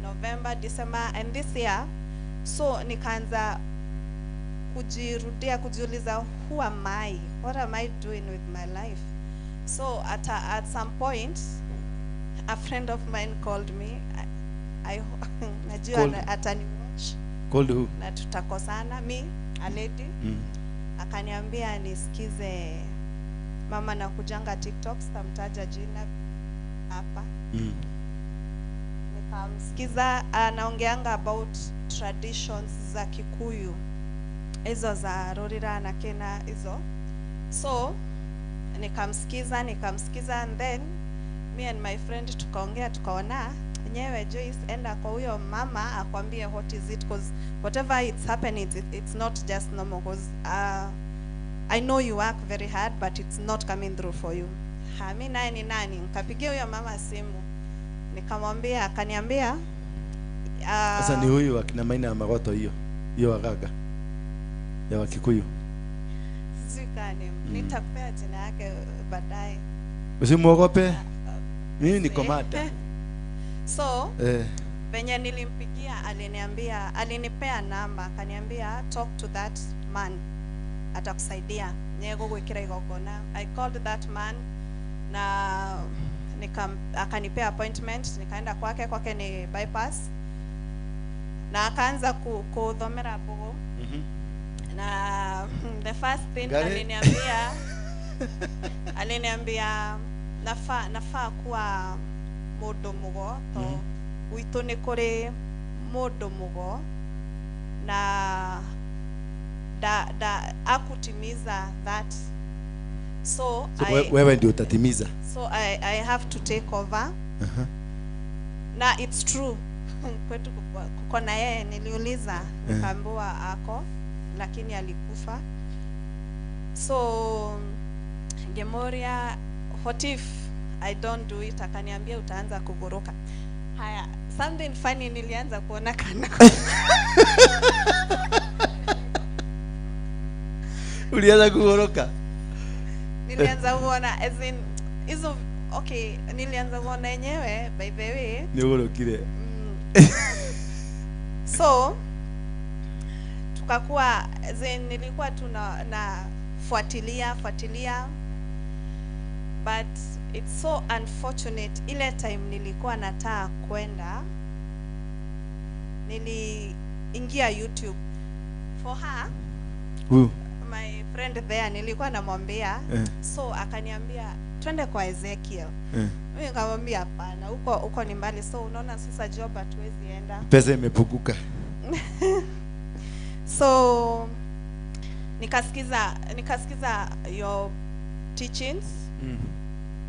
November, December and this year. So nikaanza kujirudia, kujiuliza, who am I? What am I doing with my life? So at some point a friend of mine called me. I najua ataniwatch. Called who? Na tutakosana, me, a lady. Akaniambia nisikize mama na kujanga TikTok, sitamtaja jina hapa. Nikamsikiza anaongeanga about traditions za Kikuyu, hizo za Rorira na Kena hizo. So nikamsikiza and then me and my friend tukaongea, tukaona nyewe Joyce, enda kwa huyo mama akwambie what is it, cause whatever it's happening, it's not just normal, cause I know you work very hard but it's not coming through for you. Ha, mimi naye ni nani? Nikapigia huyo mama simu nikamwambia, akaniambia sasa ni huyu akina Maina ya Magoto, hiyo hiyo wagaga ya Wakikuyu. Sijui kani, nitakupea jina yake baadaye. Usimuogope. Mimi niko mata. So venye nilimpigia aliniambia, alinipea namba akaniambia talk to that man, atakusaidia nyego gwikira igongona. I called that man na akanipea appointment, nikaenda kwake ni bypass, na akaanza kuthomera mbugu. Na the first thing aliniambia nafaa kuwa mundu mugo to gwitu ni kuri mundu mugo na da akutimiza that. So, so wewe ndio utatimiza. So I have to take over. Na it's true. Kwetu kuko na yeye niliuliza, nikaambiwa ako, lakini alikufa. So Gemoria, what if I don't do it? Akaniambia utaanza kugoroka. Haya, something funny nilianza kuona kana. Ulianza kugoroka? Nilianza kuona as in hizo, okay, nilianza kuona yenyewe by the way. Nigorokire. So tukakuwa as in nilikuwa tuna na fuatilia but it's so unfortunate, ile time nilikuwa nataka kwenda niliingia YouTube for her. Who? My friend there nilikuwa namwambia. So akaniambia twende kwa Ezekiel. Mimi nikamwambia hapana, huko ni mbali, so unaona sasa job hatuwezi enda, pesa imepunguka. So nikasikiza your teachings.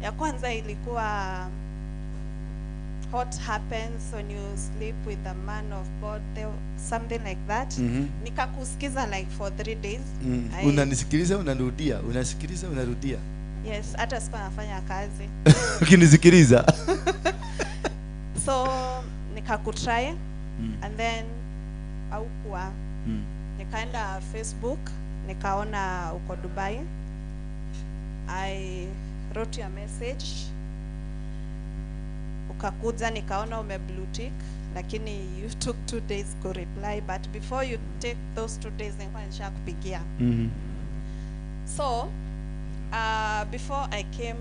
Ya kwanza ilikuwa What happens when you sleep with a man of God, there, something like that. Nikakusikiza like for 3 days. Unanisikiliza, unarudia, unasikiliza, unarudia. Yes, hata sikuwa nafanya kazi. Ukinisikiliza. So nikakutry and then haukuwa. Nikaenda Facebook, nikaona uko Dubai. I wrote you a message. Ukakuja, nikaona ume blue tick, lakini you took 2 days to reply, but before you take those 2 days nilikuwa nishakupigia. So before I came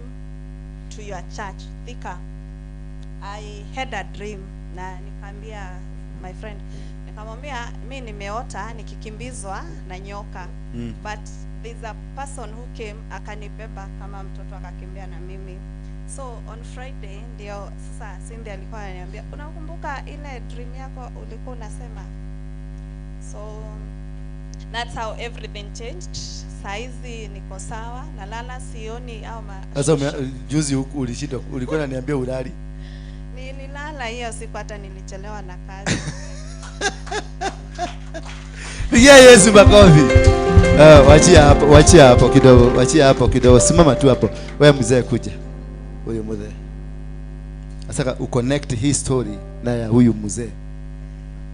to your church, Thika, I had a dream na nikaambia my friend, nikamwambia mi nimeota nikikimbizwa na nyoka. But there's a person who came akanibeba kama mtoto akakimbia na mimi. So on Friday ndio sasa Cindy alikuwa ananiambia, unakumbuka ile dream yako ulikuwa unasema? So that's how everything changed. Saizi niko sawa, nalala sioni au Sasa juzi huku ulishindwa, ulikuwa unaniambia ulali. Nililala hiyo siku, hata nilichelewa na kazi. Pigia Yesu makofi. Wachia hapo, wachia hapo kidogo, wachia hapo kidogo. Simama tu hapo. Wewe mzee kuja. Huyu mzee. Sasa uconnect hii story na ya huyu mzee.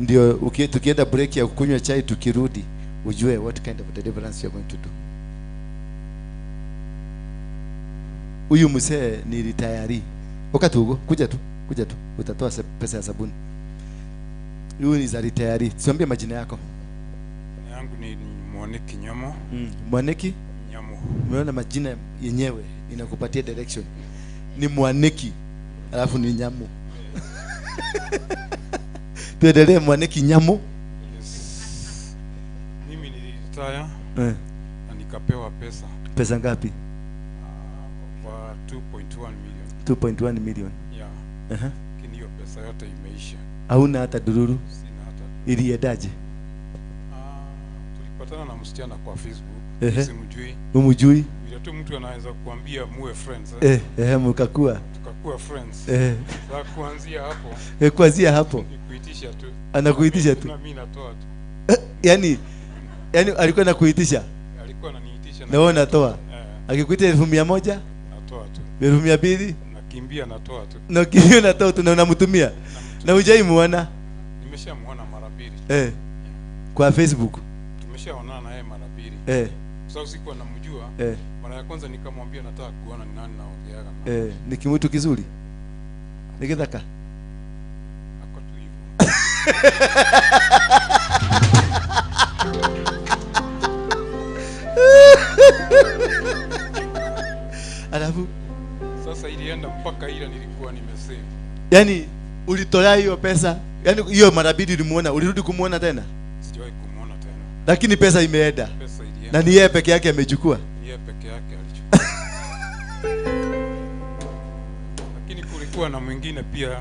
Ndio tukienda break ya kunywa chai tukirudi ujue what kind of deliverance you are going to do. Huyu mzee ni retire. Wakati huo kuja tu, kuja tu. Utatoa pesa ya sabuni. Huyu ni za retire. Tuambie majina yako. Jina yangu ni Mwaniki Nyamo. Mwaniki Nyamo. Umeona majina yenyewe inakupatia direction. Ni Mwaniki alafu ni Nyamo. Tuendelee. Mwaniki Nyamo. Yes. Mimi nilitaya na nikapewa pesa. Pesa ngapi? Kwa 2.1 million. 2.1 million. Yeah. Lakini hiyo pesa yote imeisha. Hauna hata dururu? Sina hata. Iliendaje? Tulipatana na msichana kwa Facebook. Simjui. Umjui? Bila tu mtu anaweza kuambia muwe friends. Mkakuwa. Tukakuwa friends. Sasa kuanzia hapo. Kuanzia hapo. Nikuitisha tu. Anakuitisha tu. Na mimi natoa tu. Yaani alikuwa anakuitisha? Alikuwa ananiitisha na wewe unatoa. Akikuita 100,000 natoa tu. 200,000 nakimbia natoa tu. Na kimbia natoa tu na unamtumia. Na hujai muona? Nimeshamuona mara mbili. Kwa Facebook. Tumeshaonana naye mara mbili. Sasa sikuwa namjua. Mara ya kwanza nikamwambia nataka kuona ni nani naongeaga na. Ni kimutu kizuri. Nikitaka. Ako tu hivyo. Alafu sasa ilienda mpaka ile nilikuwa nimesave. Yaani ulitolea hiyo pesa? Yaani hiyo mara mbili ulimuona, ulirudi kumuona tena? Sijawahi kumuona tena. Lakini pesa imeenda. Pesa ilienda. Na ni yeye peke yake amechukua. Yeye peke yake alichukua. Lakini kulikuwa na mwingine pia,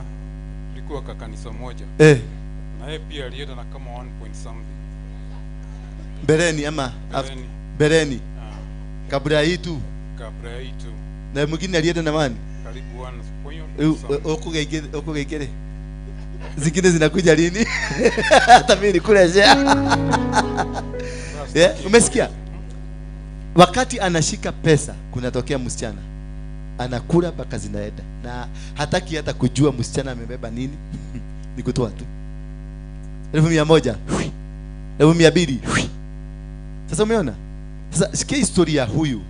kulikuwa kwa kanisa moja. Na yeye pia alienda na kama 1 point something. Bereni ama Bereni. Kabla hii tu. Kabla hii tu. Na mwingine alienda na mani? Karibu 1 point something. Uko zingine zinakuja lini? Hata mimi nikulejea. Umesikia? Wakati anashika pesa kunatokea msichana. Anakula mpaka zinaenda. Na hataki hata kujua msichana amebeba nini. Ni kutoa tu. 100,000. 200,000. Sasa umeona? Sasa sikia historia huyu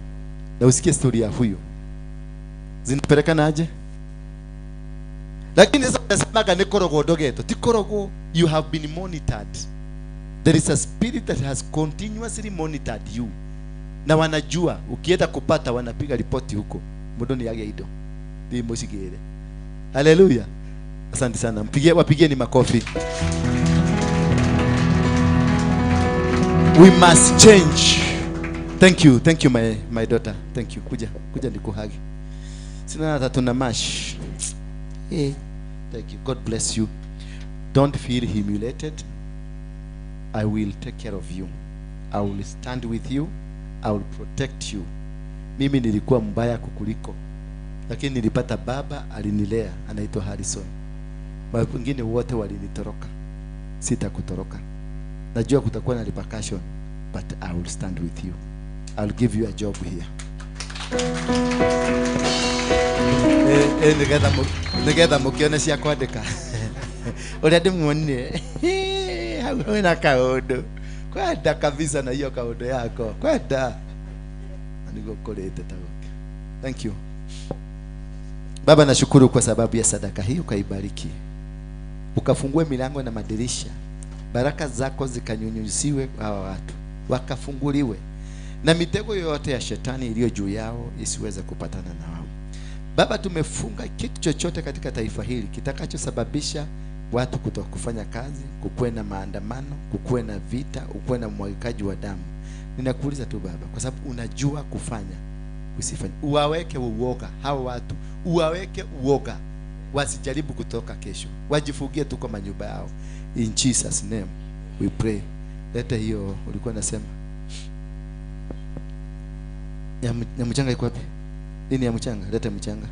na usikie historia huyu. Zinapelekana aje? Lakini sasa unasemaga ni korogo dogeto. Ti korogo, you have been monitored. There is a spirit that has continuously monitored you. Na wanajua ukienda kupata wanapiga ripoti huko. Mudoni yage ido. Ndi mosigere. Hallelujah. Asante sana. Mpigie, wapigieni makofi. We must change. Thank you. Thank you my daughter. Thank you. Kuja, kuja nikuhagi. Sina hata tuna mash. Hey. Thank you. God bless you. Don't feel humiliated. I will take care of you. I will stand with you. I will protect you. Mimi nilikuwa mbaya kukuliko. Lakini nilipata baba alinilea, anaitwa Harrison. Wengine wote walinitoroka, sitakutoroka. Najua kutakuwa na repercussion, but I will stand with you. I'll give you a job here. Nigetha mukione cia kwandika uria ndimuonire hau wina kaundu kwenda kabisa na hiyo kaundu yako kwenda niguo kurite ta guke. Thank you Baba, nashukuru kwa sababu ya sadaka hii, ukaibariki, ukafungue milango na madirisha, baraka zako zikanyunyuziwe hawa watu, wakafunguliwe na mitego yoyote ya shetani iliyo juu yao isiweze kupatana na wao. Baba, tumefunga kitu chochote katika taifa hili kitakachosababisha watu kutokufanya kazi, kukuwe na maandamano, kukuwe na vita, kukuwe na mwagikaji wa damu. Ninakuuliza tu Baba, kwa sababu unajua kufanya kusifanya, uwaweke uoga hao watu, uwaweke uoga, wasijaribu kutoka kesho, wajifungie tu kwa manyumba yao. In Jesus name we pray. Leta hiyo ulikuwa nasema ya mchanga iko wapi? Nini ya mchanga? Leta mchanga.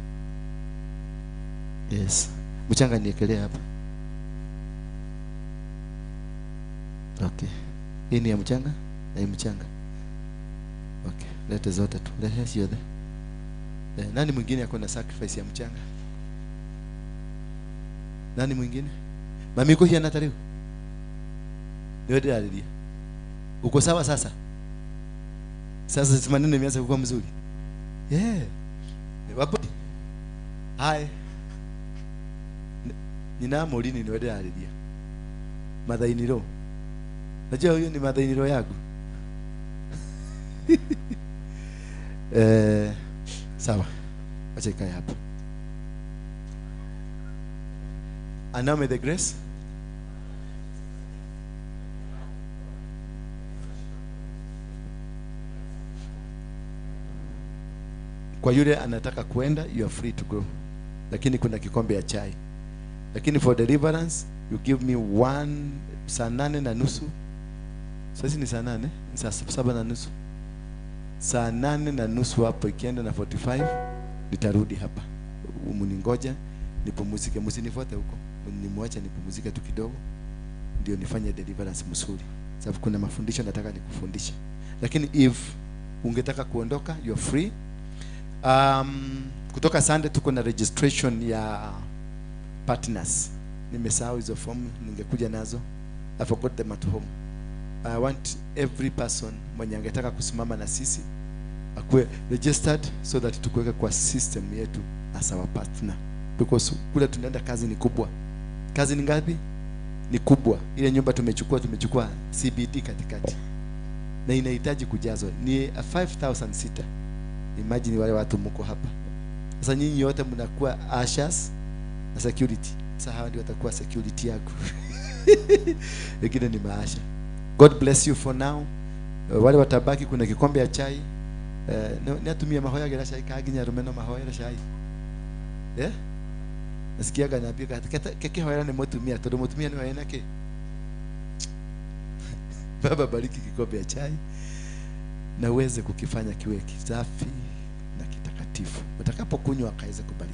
Yes. Mchanga niekelea hapa. Okay. Hii ni ya mchanga na hii mchanga. Okay. Leta zote tu. Leta zote. Nani mwingine yako na sacrifice ya mchanga? Nani mwingine? Mami uko hia natariu? Niwe ndĩrarĩria. Uko sawa sasa? Sasa maneno imeanza kuwa mzuri. Yeah. Wapo. Hai. Nina Morini niwe ndĩrarĩria. Mathainiro. Najua huyo ni mathainiro yangu. Sawa. Acha ikae hapo. And now may the grace kwa yule anataka kuenda, you are free to go. Lakini kuna kikombe ya chai. Lakini for deliverance, you give me 8:30. Sasa ni saa 8, ni saa 7:30. Saa 8:30 hapo ikienda na 45 nitarudi hapa. Mningoja nipumzike, msinifuate huko. Nimwache nipumzike tu kidogo ndio nifanye deliverance mzuri. Sababu kuna mafundisho nataka nikufundishe. Lakini if ungetaka kuondoka, you are free. Kutoka Sunday tuko na registration ya partners. Nimesahau hizo form, ningekuja nazo. I forgot them at home. I want every person mwenye angetaka kusimama na sisi akuwe registered so that tukuweke kwa system yetu as our partner. Because kule tunaenda kazi ni kubwa. Kazi ni ngapi? Ni kubwa. Ile nyumba tumechukua CBD katikati. Na inahitaji kujazwa. Ni 5,000 Imagine wale watu mko hapa. Sasa nyinyi yote mnakuwa ushers na security. Sasa hawa ndio watakuwa security yako. Wengine ni maasha. God bless you for now. Wale watabaki kuna kikombe ya chai. Natumia mahoya gera chai kaginya rumeno mahoya chai. Eh? Nasikiaga naambia keke hoya ni mutumia tondu mutumia ni waena ke. Baba bariki kikombe ya chai na uweze kukifanya kiwe kisafi na kitakatifu. Utakapokunywa akaweze kubariki.